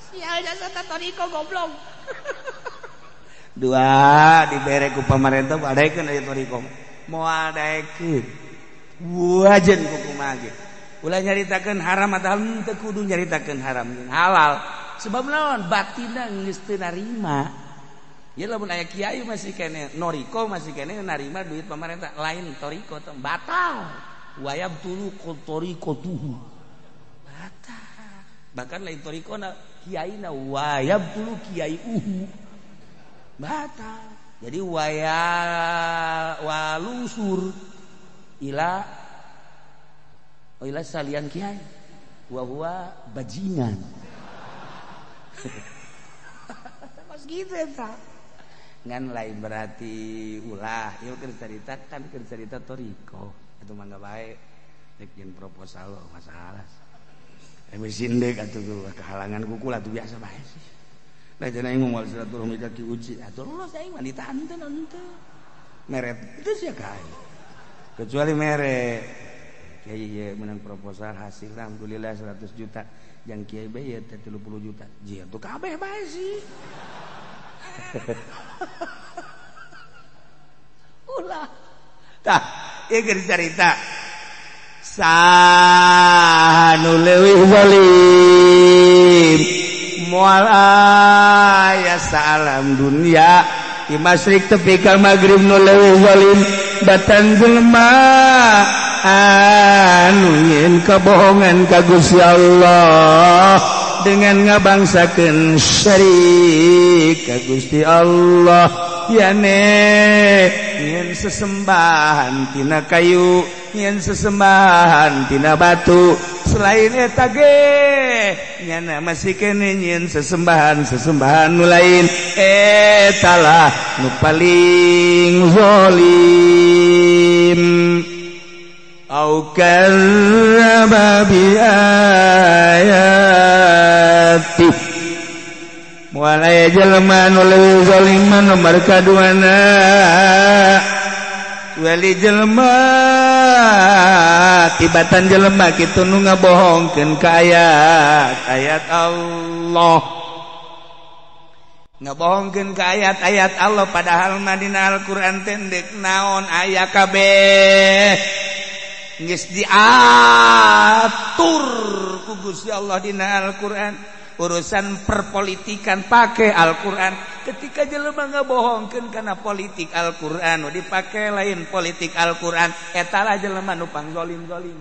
Sial jasa thoriqoh goblok. Dua dibere ku pamarentah badaekeun aya thoriqoh. Moal daekeun. Wajen ku kumaha ge. Ulah nyaritakeun haram atawa henteu kudu nyaritakeun haram jeung halal. Sebab naon batinna geus teu narima. Ieu lamun aya kiai masih keneh noriko masih keneh narima duit pamarentah lain thoriqoh teh batal. Wayab tulu thoriqotuhu batal. Bahkan lain thoriqona kiai na wayab tulu kiai uhu batal. Jadi waya walungsur ila ila salian kiai wa huwa bajingan. Kos gitu eta. Ngan lain berarti ulah ieu keur carita kan keur carita thoriqoh. Itu mangga bae rek jeung proposal masalah. Mesin deuk atuh kehalangan kuku lah tuh biasa bae sih. Nah cenah aing moal silaturahmi ka Ki Uci atuh lulus aing mah ditanten henteu. Meret itu sia ka aing. Kecuali mere. Kiai ieu menang proposal hasilna alhamdulillah 100 juta. Jang kiai bae ieu teh 30 juta. Jia tuh kabeh bae sih. Ulah. Tah ieu keur carita sanu leuwih zalim moal aya salam dunia di masyrik tepi ka magrib nu leuwih zalim batan jelema anu nyeun kabohongan ka Gusti Allah dengan ngabangsakeun syirik ka Gusti Allah yane nyen sesembahan tina kayu nyen sesembahan tina batu selain eta ge nyana masih kene nyen sesembahan nu lain eta lah nu paling zalim. Au kadzdzaba bi ayati Moal aya jelema nu leuwih zalim mah nomor kaduana wali jelema tibatan jelema kitu nu ngabohongkeun ka ayat ayat Allah, ngabohongkeun ka ayat-ayat Allah, padahal mah dina Al-Qur'an teh deuk naon aya kabeh geus diatur ku Gusti Allah dina Al-Qur'an. Urusan perpolitikan pakai Al-Qur'an, ketika jelema ngabohongkeun kana politik Al-Qur'an nu dipake lain politik Al-Qur'an, eta lah jelema nu pangzolim-zolim.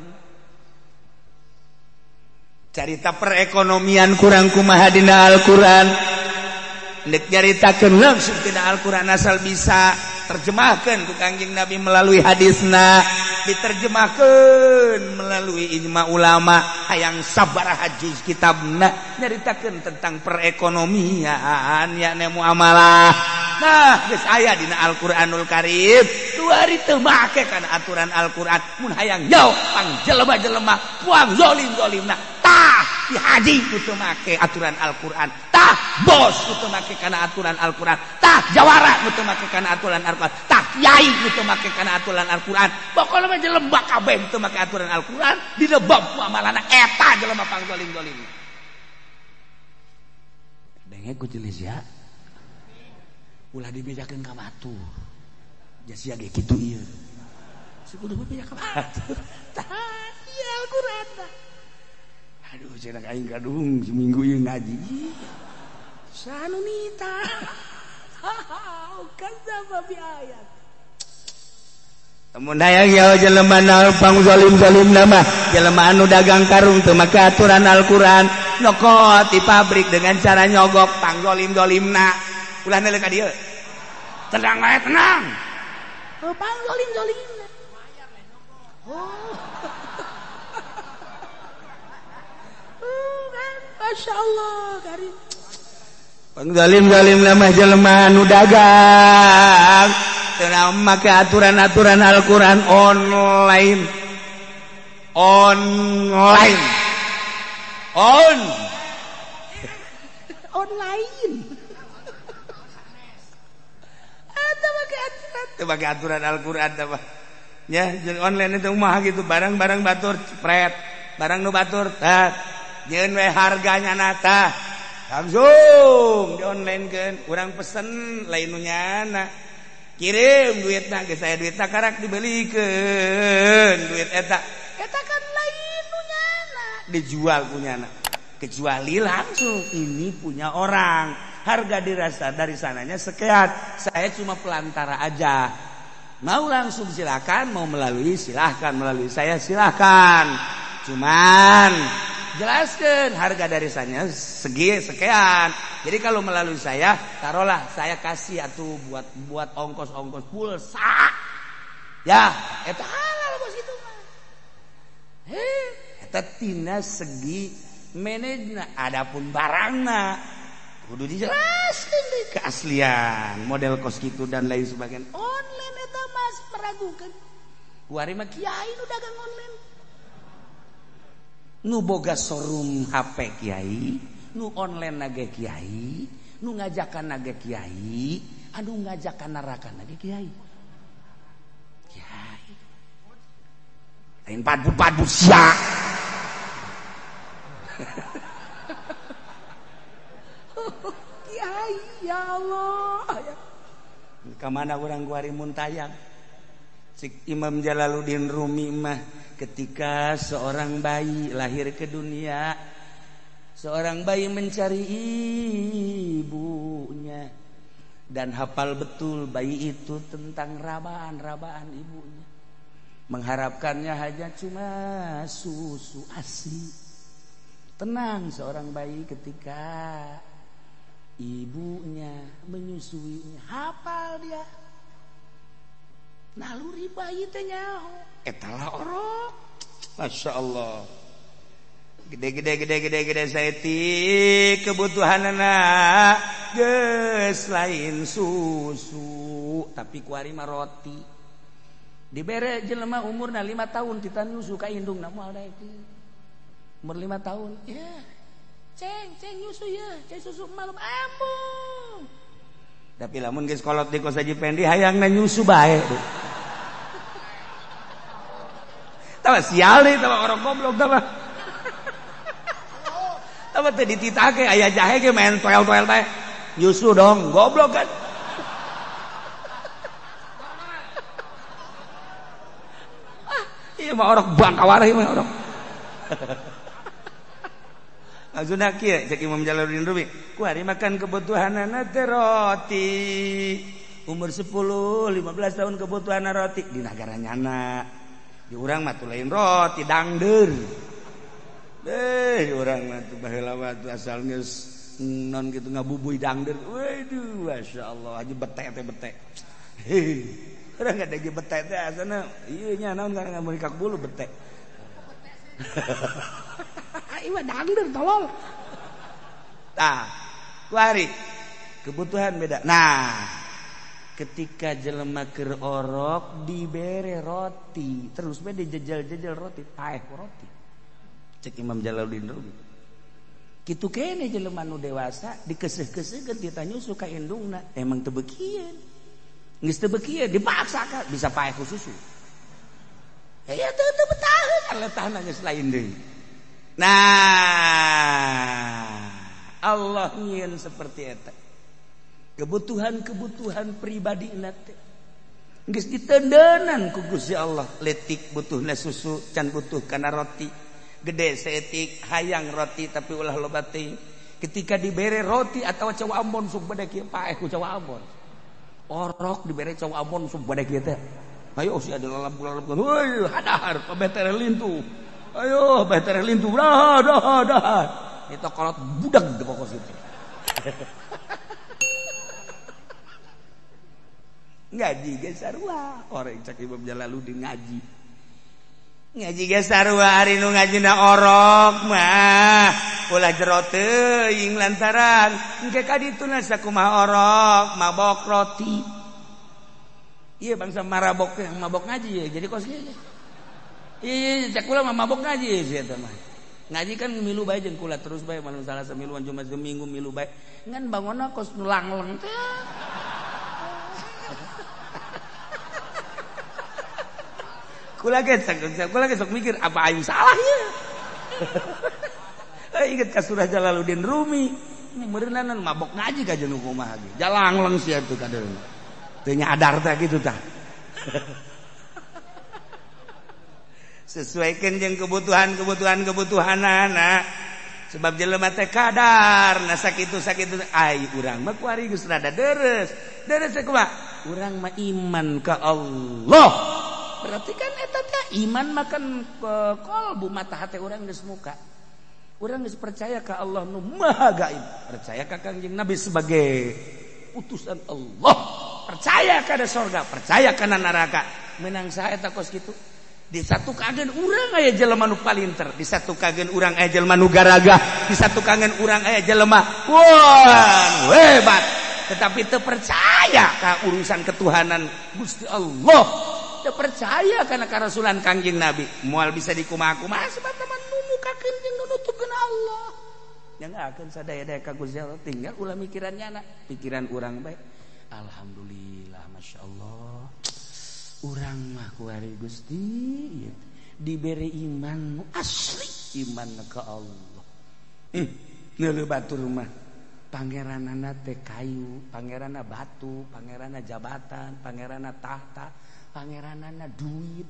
Carita perekonomian kurang kumaha dina Al-Qur'an, nek nyaritakeun langsung tina Al-Qur'an asal bisa terjemahkeun ku Kangjeng Nabi melalui hadisna, diterjemahkeun melalui ijma ulama, hayang sabaraha juz kitabna nyaritakeun tentang perekonomian yakni muamalah. Nah geus aya dina Al-Qur'anul Karim, kuari teu make kana aturan Al-Qur'an. Mun hayang jauh pang jelema-jelema puang zolim-zolimna, tah ki haji ku teu make aturan Al-Qur'an, tah bos ku teu make kana aturan Al-Qur'an, tah jawara ku teu make kana aturan Al-Qur'an, tah kiai ku teu make kana aturan Al-Qur'an. Pokona mah jelema kabeh teu make aturan Al-Qur'an dina bab muamalahna, eta jelema pang zolim-zolim. Denge ku jelis ya, ulah dibejakeun ka batur. Sia ge kitu ieu. Sekudu beja ka batur. Tah ieu Al-Qur'an tah. Aduh cenah aing kadung seminggu ieu ngaji. Sanu nita. Kadzaba bi ayat. Mun hayang ya jelema naon pang zalim-zalim mah, jelema anu dagang karung teu make aturan Al-Qur'an, nyokot di pabrik dengan cara nyogok pang zalim-zalimna. Ulah neuleuh ka dieu. Tenang wae, tenang. Oh, pang zalim-zalimna. Oh. Kan Masya Allah, karim. Pang zalim-zalim mah jelema anu dagang teu make aturan-aturan Al-Qur'an, online. Online. On. Online. Eta make aturan, teu make aturan Al-Qur'an teh mah. Ya, jeung online itu mah gitu, barang-barang batur cepret, barang nu batur tah. Jeung we harganya na tah. Langsung di online keun, urang pesen lain nu nyana. Kirim duitna geus aya duitna karak dibelikeun duit eta. Eta kan lain nu nyana, dijual punyana. Kecuali langsung ini punya orang, harga dirasa dari sananya sekian, saya cuma pelantara aja. Mau langsung silakan, mau melalui silahkan, melalui saya silahkan. Cuman jelaskan harga dari sananya segi sekian. Jadi kalau melalui saya, taruhlah saya kasih atuh buat buat ongkos-ongkos pulsa. Ya, eta halal bos itu mah. Eta tina segi manajna, adapun barangna kudu dijelaskan deh keaslian model kos gitu dan lain sebagainya. Online eta mas meragukan. Kuari mah kiai nu dagang online. Nu boga showroom HP kiai, nu online nage kiai, nu ngajakan nage kiai, anu ngajakan neraka nage kiai. Kiai. Lain padu-padu sia. Kiai ya Allah. Ka mana urang kuari mun tayang? Cik Imam Jalaluddin Rumi mah ketika seorang bayi lahir ke dunia, seorang bayi mencari ibunya dan hafal betul bayi itu tentang rabaan-rabaan ibunya, mengharapkannya hanya cuma susu ASI. Tenang seorang bayi ketika ibunya menyusuinya, hafal dia. Naluri bayi teh nyaho eta lah orok. Masya Allah. Gede-gede gede-gede gede saeutik kebutuhanana geus lain susu tapi kuari mah roti. Dibere jelema umurna 5 tahun kita nyusu ka indungna moal daekeun. Umur 5 tahun ya. Ceng, ceng nyusu ya, ceng susu malam embung. Tapi lamun geus kolot di kos Haji Pendi hayangna nyusu bae. Tah sial deui tah orang goblok tah. Tah teu dititake aya jahe ge main toel-toel bae. Nyusu dong, goblok kan. Ah, ieu mah orok bangkawara ieu mah orok. Maksudna kieu cek Imam Jalaluddin Rumi, ku hari makan kebutuhanana teh roti. Umur 10, 15 tahun kebutuhanna roti di nagara nyana. Di urang mah tuh lain roti dangdeur. Di urang mah tuh baheula mah tuh asal geus non gitu ngabubuy dangdeur. Waduh, masyaallah haji bete teh bete. Heh, urang ada ge bete teh asana ieu nya naon karena ngamurikak bulu bete. Ieu dangdeur tolol. Tah, kuari kebutuhan beda. Nah, ketika jelema keur orok dibere roti, terus bae dijejel-jejel roti, paeh ku roti. Cek Imam Jalaluddin Rumi. Kitu kene jelema nu dewasa dikeuseuh-keuseuhkeun ditanya suka indungna, emang teu beukieun. Geus teu beukieun dipaksakan bisa paeh ku susu. Ya teu betaheun letahna geus lain deui. Nah, Allah nyieun seperti eta. Kebutuhan-kebutuhan pribadi teh geus ditendenan ku Gusti Allah. Letik butuhna susu, can butuh kana roti. Gede seetik hayang roti tapi ulah loba teuing. Ketika dibere roti atau cau ambon sok bade kieu paeh ku cau ambon. Orok dibere cau ambon sok bade kieu teh. Ayo si ada lalap-lalap. Heuy, hadahar pabetere lintu. Ayo betere lintu. Dah dah dah. Itu kolot budak di pokok situ. Ngaji ge sarua orang cek Imam Jalaluddin ngaji. Ngaji ge sarua ari nu ngajina orok mah ulah jero teuing lantaran engke ka dituna sakumaha orok mabok roti. Iya bangsa marabok yang mabok ngaji ya jadi kos kieu. Iya cek kula mah mabok ngaji sih eta mah. Ngaji kan milu bae jeung kula terus bae malam Salasa miluan Jumat Minggu milu bae. Ngan bangonna kos nu langleng teh. Kula ge sok mikir apa aing salah ya. Inget ka surah Jalaluddin Rumi. Meureunana mabok ngaji ka jeung kumaha ge. Jalangleng sia teh kadeuna. Teu nyadar teh kitu tah. Sesuaikan jeung kebutuhan-kebutuhan kebutuhanana. Sebab jelema teh kadar, nah sakitu-sakitu ai urang mah kuari geus rada deres. Deres teh kumaha? Urang mah iman ka Allah. Berarti kan eta teh iman makan kolbu mata hati urang geus muka. Urang geus percaya ka Allah nu Maha Gaib, percaya ka Kangjeng Nabi sebagai utusan Allah, percaya kana sorga, percaya kana neraka. Menang saha eta kos kitu? Di satu kagen urang aya jelema nu palinter, di satu kagen urang aya jelema nu garagah, di satu kagen urang aya jelema wah hebat, tetapi teu percaya ka urusan ketuhanan Gusti Allah. Percaya karena karasulan Kangjeng Nabi moal bisa dikumaha-kumaha sebab teman numukakeun jeung nutupkeun Allah. Yang akan sadaya-daya ka Gusti Allah tinggal ulah mikiran nyana, pikiran urang bae. Alhamdulillah masyaallah. Urang mah ku ari Gusti dibere iman asli iman ka Allah. Neuleuh batur mah pangeranana teh kayu, pangeranna batu, pangeranna jabatan, pangeranna tahta, pangeranana duit.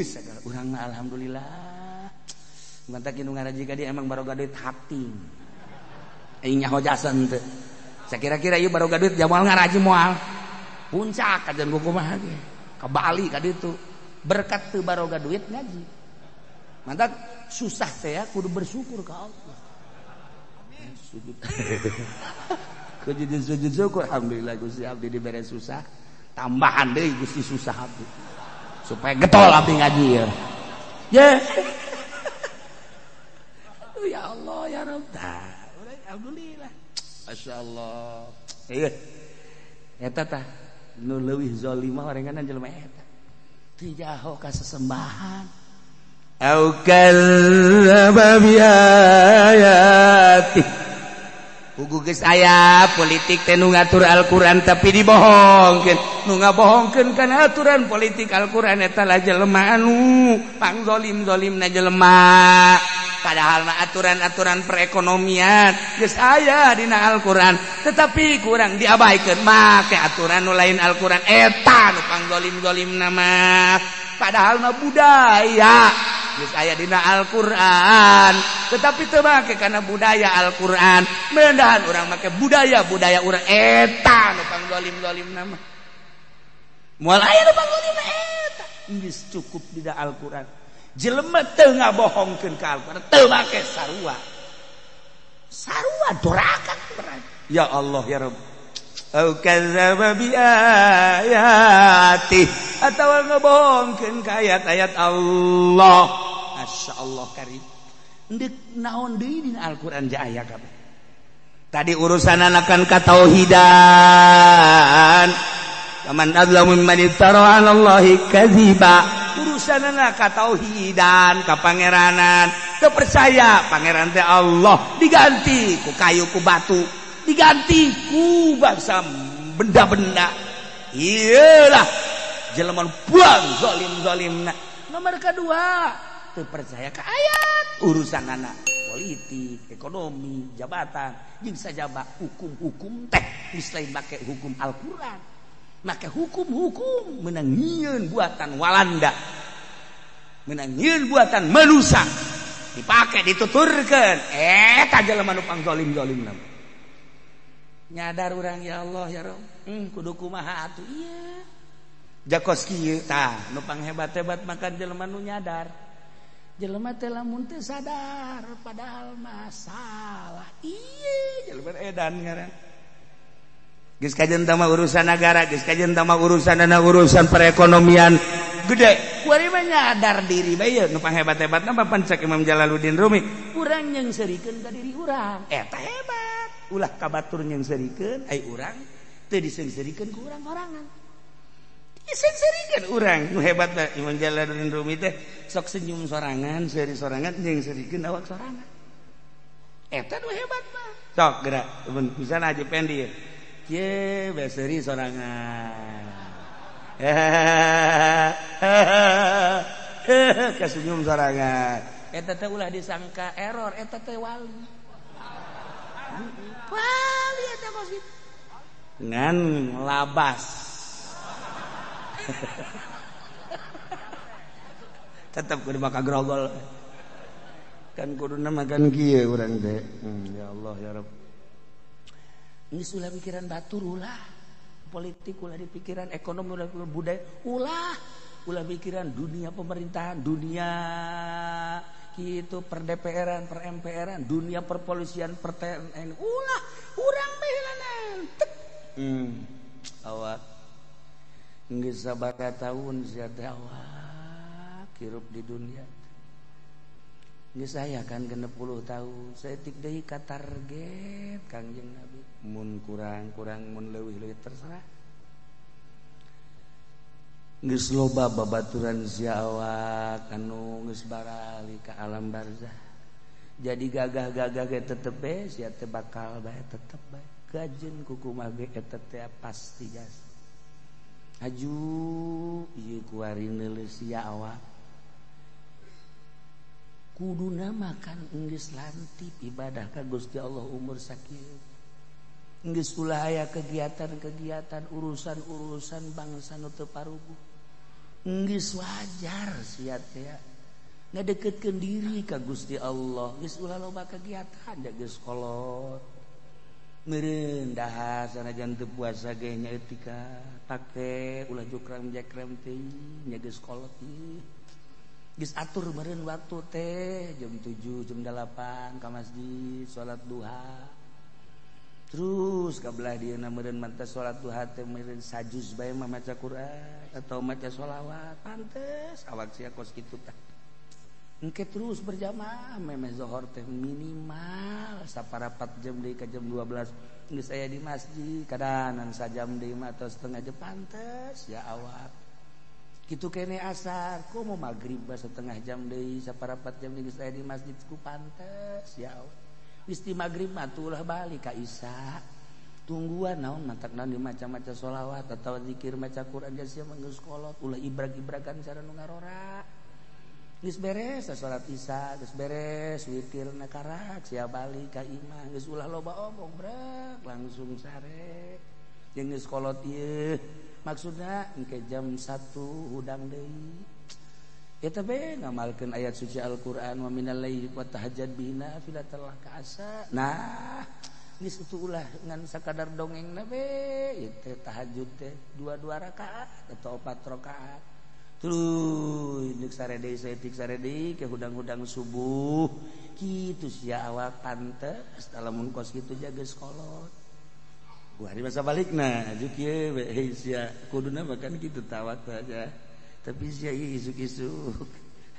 Segala urang mah alhamdulillah. Mantak nu ngaraji ka dia emang baroga duit hati. Aing nyaho jasan teu. Sakira-kira ieu baroga duit jamal ngaraji moal. Puncak kajian kumaha ge. Ka Bali ka ditu. Berkat teu baroga duit ngaji. Mantak susah teh ya kudu bersyukur ka Allah. Amin. Sujud. Kudu sujud syukur alhamdulillah Gusti abdi dibere susah. Tambahan deui Gusti susah abdi supaya getol abdi ngaji ya. Ya. Ya Allah ya Rabb. Alhamdulillah. Masyaallah. Ieu. Eta tah nu leuwih zalimah orenganan jelema eta. Teu jaho ka sesembahan. Au kadzdzaba bi ayati. Pugu geus aya politik teh nu ngatur Al-Qur'an tapi dibohongkeun. Nu ngabohongkeun kana aturan politik Al-Qur'an eta lah jelema anu pangzolim-zolimna jelema. Padahal mah aturan-aturan perekonomian geus aya dina Al-Qur'an, tetapi kurang diabaikeun make aturan nu lain Al-Qur'an eta nu pangzolim-zolimna mah. Padahal mah budaya geus aya dina Al-Qur'an, tetapi teu make kana budaya Al-Qur'an. Mendahan urang make budaya-budaya urang eta nu pangzolim-zolimna mah. Moal aya nu pangzolimna eta. Geus cukup dina Al-Qur'an. Jelema teu ngabohongkeun ka Al-Qur'an, teu make sarua. Sarua doraka berarti. Ya Allah ya Rabb. Au kadzdzaba bi ayati atawa ngabohongkeun ka ayat-ayat Allah. Masya Allah karim. Ndek naon deui dina Al-Qur'an ja aya kabeh. Tadi urusan anakan katauhidan. Faman adzlamu mimman iftara 'ala Allahi kadziba. Urusanana katauhidan, kapangeranan, teu percaya pangeran teh Allah, diganti ku kayu ku batu, diganti ku bangsa benda-benda. Iyalah jelema buang zalim-zalimna. Nomor kedua, teu percaya ka ayat, urusanana politik, ekonomi, jabatan, jeung sajaba hukum-hukum teh geus lain make hukum Al-Qur'an. Maka hukum-hukum menang nyieun buatan Walanda, menang nyieun buatan manusia, dipakai dituturkeun eta jelema nu pangzolim-zolimna. Nyadar urang ya Allah ya Rabb, kudu kumaha atuh ieu. Jakos kieu tah nu panghebat-hebat makan jelema nu nyadar. Jelema teh lamun teu sadar padahal masalah. Ieu jelema edan ngaran. Geus kajen tama urusan negara, geus kajen tama urusan dana urusan perekonomian gede. Kuari mah nyadar diri bae ye nu panghebat-hebatna mah pancak Imam Jalaluddin Rumi. Urang nyeungseurikeun ka diri urang. Eta hebat. Ulah ka batur nyeungseurikeun ai urang teu diseungseurikeun ku urang sorangan. Diseungseurikeun urang nu hebat mah Imam Jalaluddin Rumi teh sok senyum sorangan, seuri sorangan nyeungseurikeun awak sorangan. Eta nu hebat mah. Sok geura bisa aja pendi ye. Ye, beseri sorangan. Kesenyum sorangan. Eta teh ulah disangka error, eta teh wali. Wali eta kos kitu. Ngan labas. Tetep kudu maka grogol. Kan kuduna makan kieu urang teh. Ya Allah ya Rabb. Geus ulah pikiran batur ulah, politik ulah dipikiran, ekonomi ulah pikiran, budaya ulah, ulah pikiran dunia pemerintahan, dunia kitu per DPR-an, per MPR-an, dunia perpolisian, per TNI, ulah urang bae heulanan. Awak geus sabaraha taun sia teh awak hirup di dunia. Geus aya kan 60 tahun, saeutik deui ka target Kangjeng Nabi. Mun kurang-kurang mun leuwih-leuwih terserah. Geus loba babaturan sia awak anu geus barali ka alam barzah. Jadi gagah-gagah ge tetep bae sia teh bakal bae tetep bae. Gajeun ku kumaha ge eta teh pasti jas. Aju ieu kuari neuleus sia awak. Kuduna makan geus lantip ibadah ka Gusti Allah umur sakieu. Geus ulah aya kegiatan-kegiatan urusan-urusan bangsa nu teu paruguh. Geus wajar sia teh ngadeukeutkeun diri ka Gusti Allah. Geus ulah loba kegiatan da geus kolot. Meureun dahar sanajan teu puasa ge nya etika pake ulah jukrang jekrem teh nya geus kolot ieu. Geus atur meureun waktu teh jam 7 jam 8 ka masjid salat duha. Terus ka belah dieuna meureun manteh salat duha teh meureun sajuz bae mah maca Quran atau maca sholawat pantes awak sia kos kitu tah. Engke terus berjamaah memeh zohor teh minimal saparapat jam deui ka jam 12 geus aya di masjid kadanan sajam deui mah atau setengah jam pantes ya awak. Kitu kene asar komo magrib setengah jam deui saparapat jam geus aya di masjid ku pantes ya Allah. Geus ti magrib mah ulah balik ka isya. Tungguan naon matak naon di maca-maca sholawat atawa zikir maca Quran sia mah geus kolot ulah ibrag-ibragan cara nu ngarora. Geus beres salat isya, geus beres witirna karak sia balik ka imah geus ulah loba omong brek langsung sare. Jeung geus kolot ieu maksudna engke jam 1 hudang deui. Eta be ngamalkeun ayat suci Al-Qur'an wa minal laili fatahajjad bihi nafilatan laka asa. Nah, geus ulah ngan sakadar dongengna be ieu teh tahajud teh 2 rakaat atau 4 rakaat. Tuluy deuk sare deui saeutik sare deui ke hudang-hudang subuh kitu sia awak pantes lamun kos kitu jaga kolot. Gua hari masa balikna aju kieu we hei sia kuduna makan kitu tawak saja. Tapi sia isuk-isuk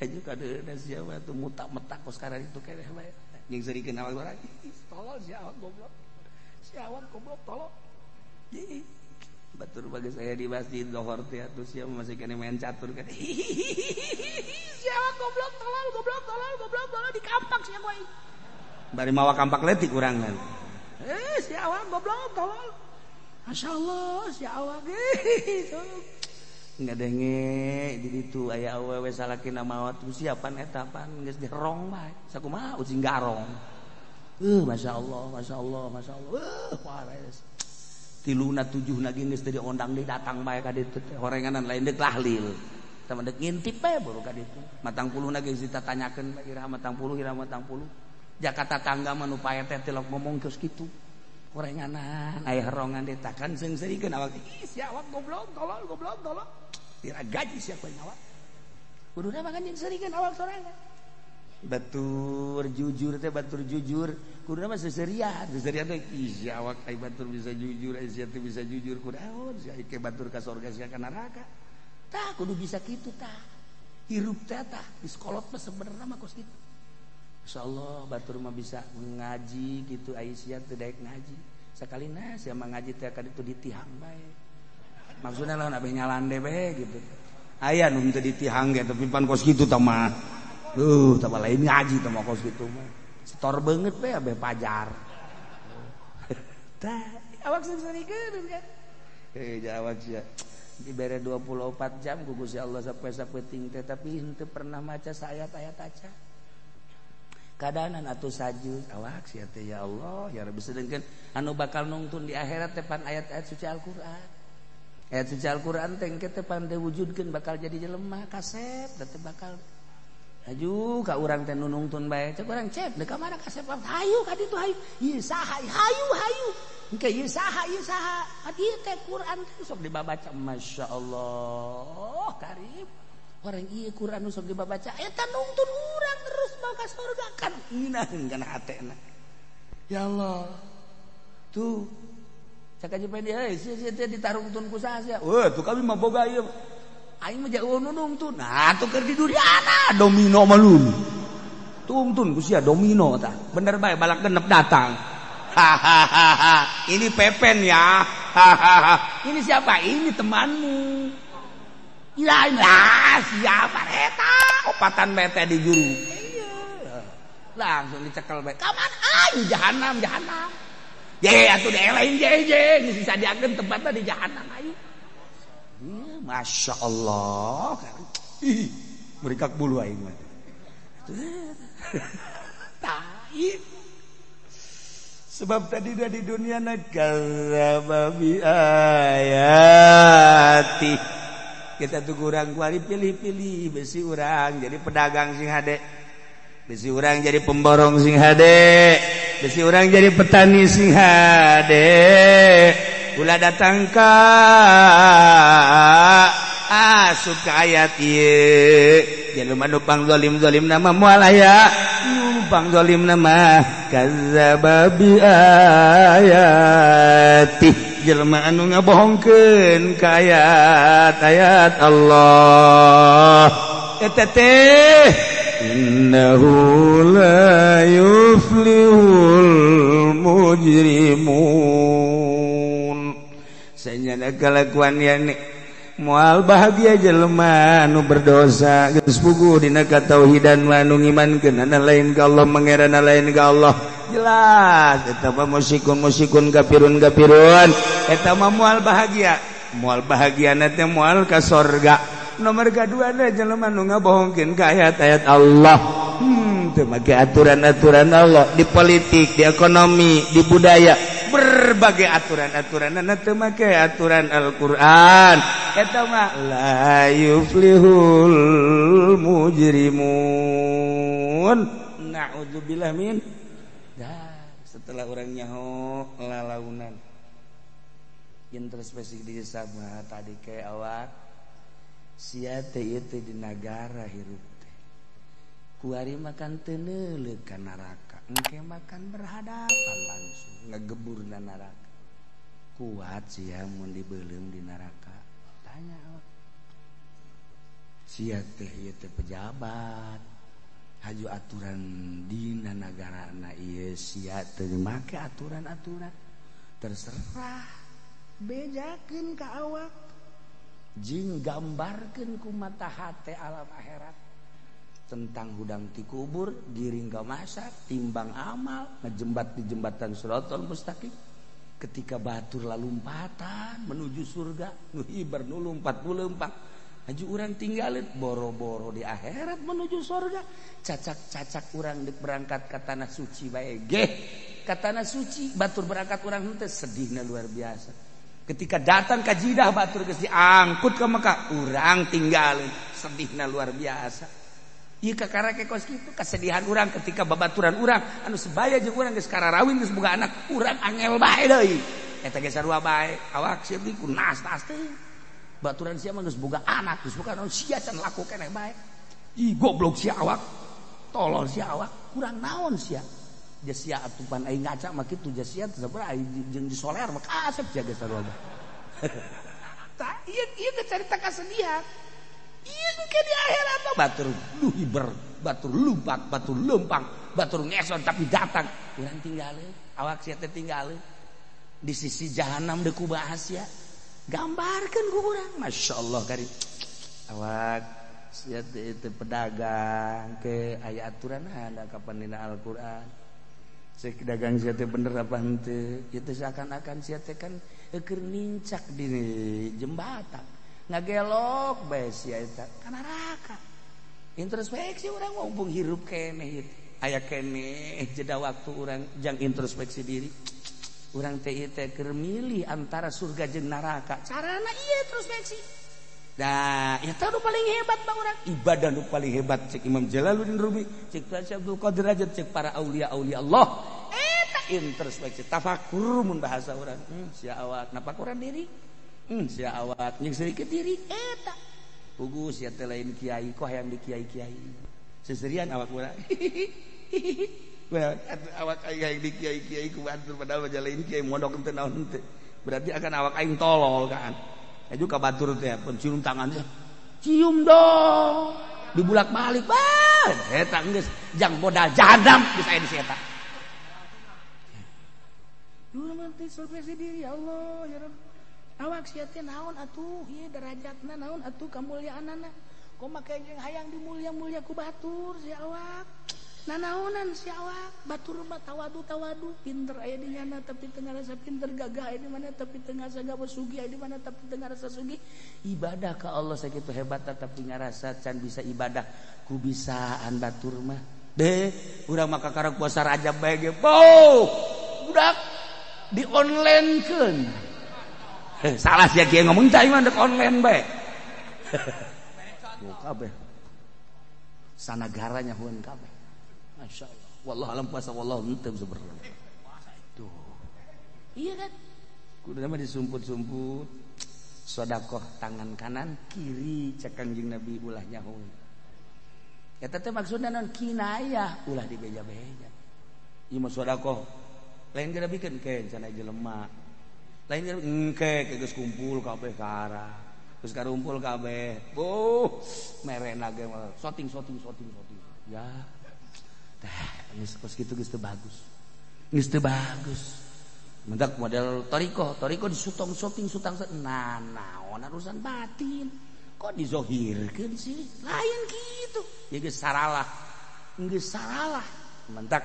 aju kadeuna sia mah tuh mutak-metak kos karena itu keneh bae. Jeung seurikeun awak urang tolol sia awak goblok. Sia awak goblok tolol. Batur bagus saya di masjid lohor teh atuh sia masih kene main catur kan. Sia awak goblok tolol goblok tolol goblok tolol dikampak sia koe. Bari mawa kampak leutik urang kan. Si awak goblok tolol. Masyaallah si awak ngadenge di ditu aya awewe salakina maot siapan eta pan geus dirong bae sakumaha ucing garong. Masyaallah masyaallah masyaallah. Wares. Tiluna tujuhna ge geus teu diondang deui datang bae ka ditu teh horenganan lain deuk tahlil. Tah deuk ngintip bae baru ka ditu. Matang puluhna ge geus ditanyakeun iraha matang puluh iraha matang puluh. Jakarta tangga mah nu pae teh tilok ngomong geus kitu. Horenganan aya herongan ditakan seungseurikeun awak. Ih si awak goblok tolol goblok tolol. Tira gaji siapa nyawa. Kuduna mah kan jeung seurikeun awak sorangan. Batur jujur teh batur jujur. Kuduna mah seserian, seserian teh ih si awak ai batur bisa jujur, ai sia teh bisa jujur kunaon sia ke batur ka surga sia ka neraka. Tah kudu bisa kitu tah. Hirup teh tah diskolot mah sebenarnya mah kos kitu. Insyaallah batur mah bisa ngaji gitu ai sia teu daek ngaji. Sakalina sia mah ngaji teh ka ditu ditihang bae. Maksudna lamun abeh nyalande bae gitu. Aya nu teu ditihang ge tapi pan kos kitu tah mah. Tah lain ngaji tah mah kos kitu mah. Setor beungeut bae abeh pajar. Tah awak seungseurikeun kan. Awak sia dibere 24 jam ku Gusti Allah sampai sapeuting teh tapi henteu pernah maca saayat-ayat aca. Kadanan atuh sajud awak sia teh ya Allah ya Rabbi sedengkeun anu bakal nungtun di akhirat teh pan ayat-ayat suci Al-Qur'an. Ayat suci Al-Qur'an teh engke teh pan diwujudkeun bakal jadi jelema kasep teh bakal aju ka urang teh nu nungtun bae cek urang cep deuk ka mana kasep hayu ka ditu hayu ieu saha hayu hayu engke ieu saha ieu teh Qur'an teh sok dibabaca masyaallah karib. Orang iya Quran nu sok dibaca eta nungtun urang terus mau ka surga kan ngeunaheun kana hatena. Ya Allah. Tuh cak aja pendi euy sia sia teh ditarungtun ku saha sia. Weuh tuh kami mah boga ieu. Aing mah jauh nu nungtun. Nah tuh keur di duriana domino mah lun. Tungtun ku sia domino tah. Bener bae balak genep datang. Hahaha. Ini Pepen ya. Hahaha. Ini siapa? Ini temanmu. Lah siapa eta opatan bete di juru. Iya. Langsung dicekel bae. Ka mana? Ayo jahanam, jahanam. Ye atuh dielain je je geus disadiakeun tempatna di jahanam ayo. Iya, Masya Allah. Ih, merikak bulu aing mah. Tai. Sebab tadi dah di dunia na kadzdzaba bi ayati. Kita tuh kurang kuari pilih-pilih besi urang jadi pedagang sing hade, besi urang jadi pemborong sing hade, besi urang jadi petani sing hade. Ulah datang ka asup ka ayat ieu. Jelema nu pangzalim-zalim nama moal aya, nu pangzalim nama kadzdzaba bi ayati. Jelema anu ngabohongkeun ka ayat-ayat Allah eta teh innahu la yuflihul mujrimun. Sanyana kalakuan yani Moal bahagia jelema anu berdosa geus puguh dina katauhidan mah anu ngimankeun lain ka Allah, mangerana lain ka Allah. Jelas eta mah musykun musykun, kafirun kafirun. Eta mah moal bahagia, moal bahagiana teh moal ka sorga. Nomor kadua na jelema nu ngabohongkeun ka ayat-ayat Allah, teu make aturan-aturan Allah di politik, di ekonomi, di budaya, berbagai aturan-aturan teu make aturan Al-Qur'an. Eta mah la yuflihul mujrimun, na'udzubillah min. Dah setelah orang nyaho lalaunan introspeksi diri sama tadi kayak awak sia teh ieu teh di nagara hirup teh kuari makan teu neuleuk ka neraka, engke makan berhadapan langsung ngegebur na neraka. Kuat sia mun dibeuleum di neraka? Tanya awak sia teh ieu teh pejabat haju aturan dina nagarana ieu, sia teu make aturan-aturan, terserah bejakeun ka awak jing gambarkeun ku mata hate alam akhirat tentang hudang ti kubur, giring ka mahsyar, timbang amal, ngejembat di jembatan Shirathal Mustaqim. Ketika batur lalumpatan menuju surga, nu hibar nu lumpat nu leumpang, haju urang tinggalin boro-boro di akhirat menuju surga. Cacak-cacak urang dek berangkat ke tanah suci bae geh, ke tanah suci batur berangkat urang henteu sedihna luar biasa. Ketika datang ke Jidah batur geus diangkut ke Mekah, urang tinggalin sedihna luar biasa. Ieu kakara ke kos kitu kesedihan urang ketika babaturan urang anu sebaya jeung urang geus kararawin, geus boga anak, urang angel bae deui. Eta ge sarua bae, awak sia ku nas-nas teh. Baturan sia mah geus boga anak, geus boga naon, sia can laku keneh bae. Ih goblok sia awak. Tolol sia awak, kurang naon sia. Sia atupan aing ngaca mah kitu sia teh sabaraha aing jeung disoler mah kasep sia ge sarua bae. Tah ieu ieu teh carita kasedihan. Ieu ke di akhirat batur lu hiber, batur lumpak, batur lempang, batur ngeson tapi datang urang tinggalin, awak sia teh tinggalin di sisi jahanam deuk kubahas sia. Gambarkeun ku urang, masyaallah kari. Awak sia teh pedagang ke aya aturan ada kapan dina Al-Qur'an. Cek dagang sia teh bener apa henteu? Ieu teh seakan-akan sia teh kan keur nincak di jembatan. Ngagelok bae sia eta ka neraka. Introspeksi urang mumpung hirup keneh ieu. Aya keneh jeda waktu urang jang introspeksi diri. Urang teh ieu teh keur milih antara surga jeung neraka. Carana ieu introspeksi. Nah, eta nu paling hebat bang urang. Ibadah nu paling hebat cek Imam Jalaluddin Rumi, cek Syekh Abdul Qadir Rajab, cek para aulia-aulia Allah. Eta introspeksi, tafakur mun bahasa urang. Sia awak napakuran diri. Sia awak jeung sedikit diri eta. Puguh sia teh lain kiai kok hayang di kiai-kiai. Seserian awak urang. Awak aing hayang di kiai-kiai ku batur padahal mah lain kiai mondok teu naon teu. Berarti akan awak aing tolol kan. Aju ka batur teh pun cium tangannya. Cium dong. Dibulak-balik bah. Eta geus jang modal jahanam geus aya di si eta. Dulu mah teh introspeksi diri ya Allah ya Rabb. Awak sia teh naon atuh ieu derajatna naon atuh kamuliaanana. Kumaha jeung hayang dimulya-mulya ku batur sia awak. Nanaonan sia awak, batur mah tawadu-tawadu, pinter aya di nyana tapi teu ngarasa pinter, gagah aya di mana tapi teu ngarasa gagah, sugih aya di mana tapi teu ngarasa sugih. Ibadah ka Allah sakitu hebat tapi ngarasa can bisa ibadah ku bisaan batur mah. Deh, urang mah kakara puasa Rajab bae ge. Boh, budak di online-keun. Salah sia kieu ngomong cai mah dek online bae. Buka kabeh. Sanagara nyahueun kabeh. Masyaallah. Wallahu alam puasa wallahu henteu sebenarnya. Tuh. Iya kan? Kudu mah disumput-sumput. Sedekah tangan kanan kiri cek Kangjeng Nabi ulah nyahueun. Eta teh maksudna naon kinayah ulah dibeja-beja. Ieu mah sedekah. Lain geura bikeun ke cenah jelema. Lain engke geus kumpul kabeh ka arah. Geus karumpul kabeh. Boh, merena ge soting soting soting soting. Ya. Tah, geus kos kitu geus teu bagus. Geus teu bagus. Mendak model toriko, toriko disutong sotting sutang nah naon urusan batin. Kok dizohirkeun sih? Lain gitu. Ya geus saralah. Geus saralah. Mendak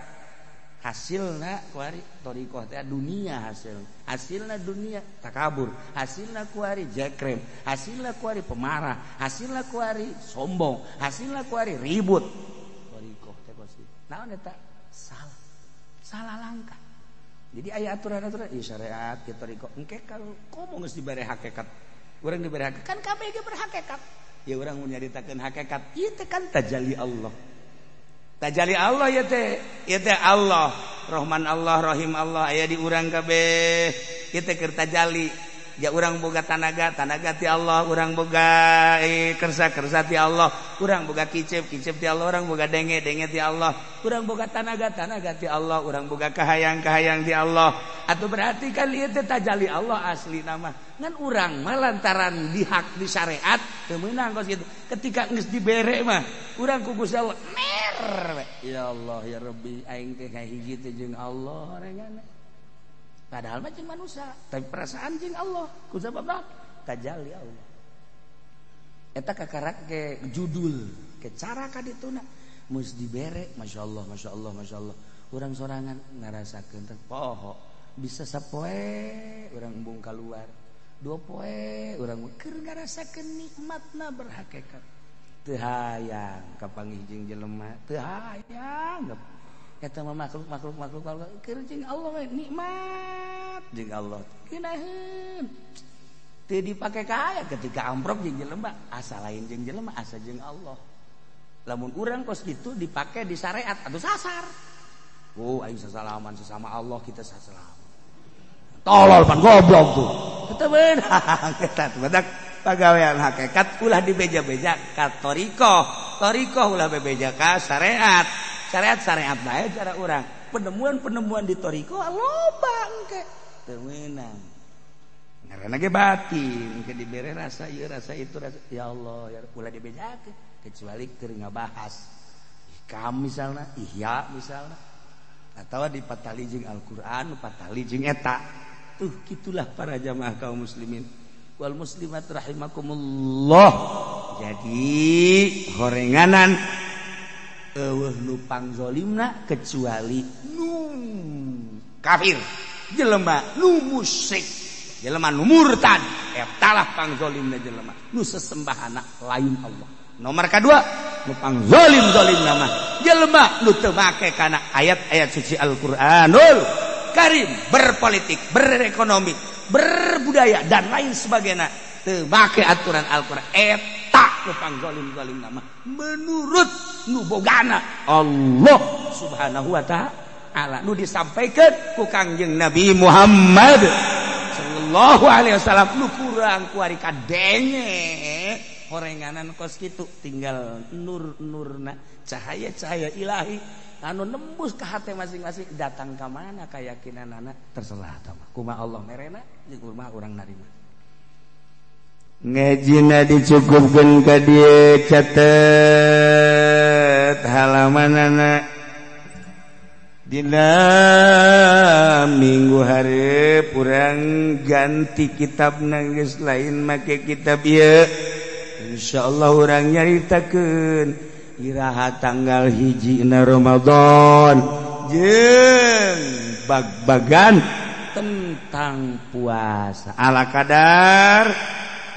hasilna kuari toriko teh dunia hasil. Hasilna dunia takabur, hasilna kuari jekrem, hasilna kuari pemarah, hasilna kuari sombong, hasilna kuari ribut. Toriko teh kos kitu. Naon eta? Salah. Salah langkah. Jadi aya aturan-aturan ieu syariat ieu toriko. Engke kalau komo geus dibere hakikat. Urang dibere hakikat kan kabeh ge berhakikat. Ya urang mun nyaritakeun hakikat ieu teh kan tajalli Allah. Tajalli Allah ieu teh, ieu teh Allah, Rahman Allah, Rahim Allah aya di urang kabeh. Ieu teh keur tajalli. Ya urang boga tanaga, tanaga ti Allah, urang boga kersa, kersa ti Allah, urang boga kicep, kicep ti Allah, urang boga denge, denge ti Allah, urang boga tanaga, tanaga ti Allah, urang boga kahayang, kahayang ti Allah. Atau berarti kan ieu teh tajalli Allah asli nama. Ngan urang mah lantaran dihak di syariat teu meunang kos kitu. Ketika geus dibere mah urang ku Gusti Allah mer. Ya Allah ya Rabbi aing teh kahiji teh jeung Allah rengan. Padahal mah jeung manusia, tapi perasaan jeung Allah. Ku sabab tajalli Allah. Eta kakarak ke judul, ke cara kadituna geus dibere, masyaallah, masyaallah, masyaallah. Urang sorangan ngarasakeun teh poho, bisa sapoe urang embung kaluar. Dua poe urang keur ngarasakeun nikmatna berhakikat. Teu hayang kapanggih jeung jelema, teu hayang. Eta mah makhluk makhluk makhluk makhluk keur jeung Allah we nikmat jeung Allah. Keunaheun. Teu dipake kaya ketika amprok jeung jelema, asa lain jeung jelema, asa jeung Allah. Lamun urang kos kitu dipake di syariat atuh sasar. Oh, aing sasalaman sesama Allah kita sasalaman. Tolol pan goblok tuh. Teu beunang eta teh badak pagawean hakikat ulah dibeja-beja ka torikoh. Torikoh ulah bebeja ka syariat. Syariat-syariat bae cara urang. Penemuan-penemuan di toriko loba engke. Teu meunang. Ngaranna ge batin, engke dibere rasa ieu rasa itu rasa ya Allah ya ulah dibejakeun kecuali keur ngabahas hikam misalna, ihya misalna atawa dipatali jeung Al-Qur'an, patali jeung eta. Tuh kitulah para jamaah kaum muslimin wal muslimat rahimakumullah. Jadi horenganan eueuh nu pangzolimna kecuali nu kafir, jelema nu musyrik, jelema nu murtad, eta lah pangzolimna jelema nu sesembahana lain Allah. Nomor kadua nu pangzolim-zolimna mah jelema nu teu make kana ayat-ayat suci Al-Qur'anul Karim, berpolitik, berekonomi, berbudaya dan lain sebagainya teu make aturan Al-Qur'an, eta nu pangzolim-zolimna mah menurut nu bogana Allah Subhanahu wa ta'ala nu disampaikan ku Kangjeng Nabi Muhammad sallallahu alaihi wasallam. Nu kurang kuari kadenge horenganan kos kitu tinggal nur-nurna cahaya-cahaya ilahi anu nembus ke hati masing-masing datang ka mana keyakinanana terserah tah mah kumaha Allah merena jeung kumaha urang narima. Ngajina dicukupkeun ka dieu catet halamanana dina minggu hareup urang ganti kitabna geus lain make kitab ieu. Insyaallah urang nyaritakeun iraha tanggal 1 Ramadan jeung bag-bagan tentang puasa ala kadar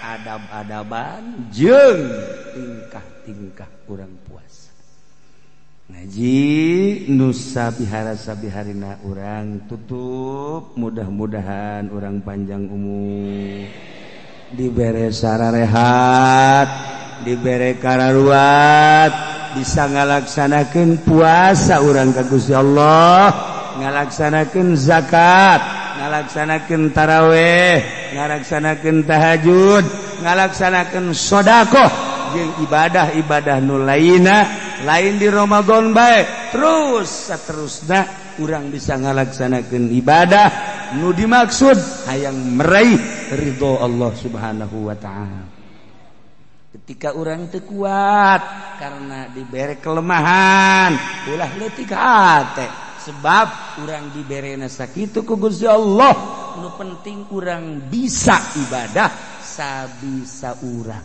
adab-adaban jeung tingkah-tingkah urang puasa. Ngaji nusa bihara sabiharina urang tutup, mudah-mudahan urang panjang umur, dibere sararehat, dibere kararuat, bisa ngalaksanakeun puasa urang ka Gusti Allah, ngalaksanakeun zakat, ngalaksanakeun taraweh, ngalaksanakeun tahajud, ngalaksanakeun sedekah jeung ibadah-ibadah nu lainna lain di Ramadan bae terus saterusna urang bisa ngalaksanakeun ibadah nu dimaksud hayang meraih ridho Allah Subhanahu wa ta'ala. Ketika urang teu kuat karena diberi kelemahan, ulah leutik hate, Sebab urang diberena sakitu ku Gusti Allah. Nu penting urang bisa ibadah sabisa urang.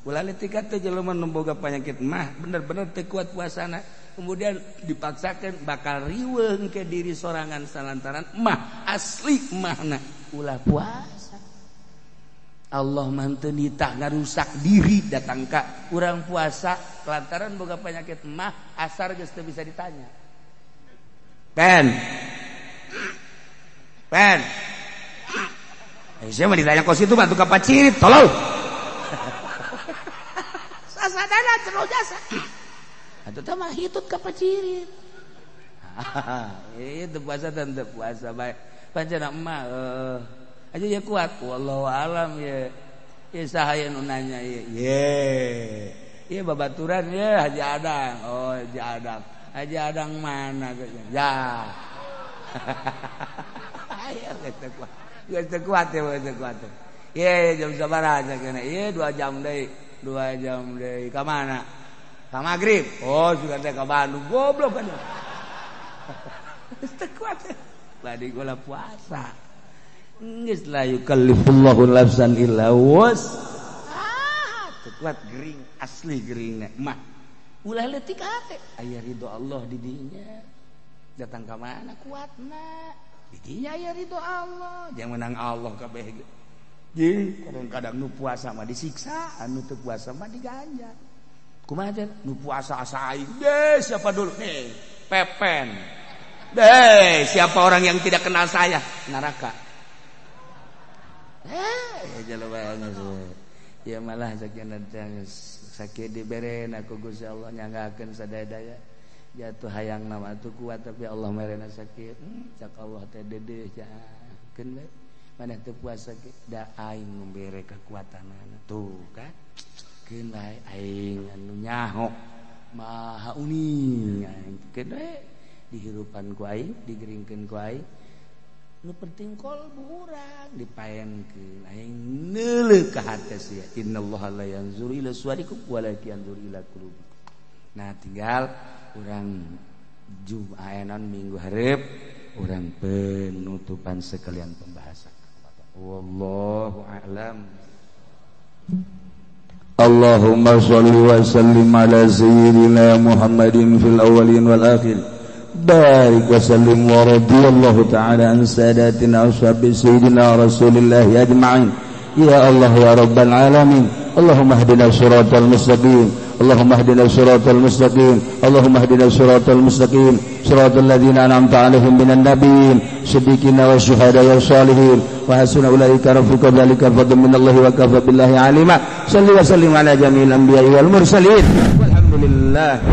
Ulah leutik teh jelema nu boga penyakit mah bener-bener teu kuat puasana, kemudian dipaksakan bakal riweuh ke diri sorangan salantaran mah asli mahna ulah puasa. Allah mah teu nitah ngarusak diri datang ka urang puasa lantaran boga penyakit mah asar geus teu bisa ditanya. Pen. Pen. Saya mah ditanya kos itu bantu ka pacirit tolong. Sasadana cenah jasa. Atuh teh mah hitut ka pacirit. Itu puasa dan teu puasa bae. Pancen mah aja ya kuat wallahu alam ya. Ya saha nu nanya ye. Ye. Ye babaturan ye Haji Adang. Oh Haji Adang. Haji Adang mana ya. Ayo geus kuat. Geus kuat ya, geus kuat. Ye jam sabaraha cenah? Ye 2 jam deui. 2 jam deui. Ka mana? Ka magrib. Oh, sugan teh ka Bandung. Goblok kan. Geus teu kuat. Badi gula puasa. Geus la yukallifullahu nafsan illa wus'aha. Teu kuat gering, asli geringna mah. Ulah leutik hate. Aya ridho Allah di dinya. Datang ka mana kuatna? Di dinya aya ridho Allah. Jangan menang Allah kabeh ge. Jeung kadang-kadang nu puasa mah disiksa, anu teu puasa mah diganjar. Kumaha teh? Nu puasa asa aing. Deh, siapa dulu nih? Pepen. Deh, siapa orang yang tidak kenal saya? Neraka. Jelema ya malah sakit diberena ku Gusti Allah nyanggakeun sadaya-daya. Jatuh hayang nama atuh kuat tapi Allah merena sakit. Cak Allah teh dedeh keun we. Maneh teu puasa ge da aing membere kekuatanana. Tuh kan. Keun bae aing anu nyaho maha uning aing keun we dihirupan ku aing digeringkeun ku aing. Nu penting kolbu urang dipaenkeun aing neuleuh ka hate sia. Innallaha la yanzuru ila suwarikum walakin yanzuru ila qulubikum. Nah tinggal urang Jum'anan minggu hareup urang penutupan sekalian pembahasan. Wallahu a'lam. Allahumma sholli wa sallim ala sayyidina Muhammadin fil awwalin wal akhirin. Barik wa sallim wa radiyallahu ta'ala an sadatina ashabi sayyidina Rasulillah ajma'in. Ya Allah ya Rabbal alamin. Allahumma hdina siratal mustaqim. Allahumma hdina siratal mustaqim. Allahumma hdina siratal mustaqim. Siratal ladzina an'amta 'alaihim minan nabiyyin, siddiqina wasyuhada wassalihin. Wa hasuna ulaika rafiqa dzalika fadlun minallahi wa kafa billahi alima. Salli wa sallim ala jami'il anbiya'i wal mursalin. Walhamdulillah.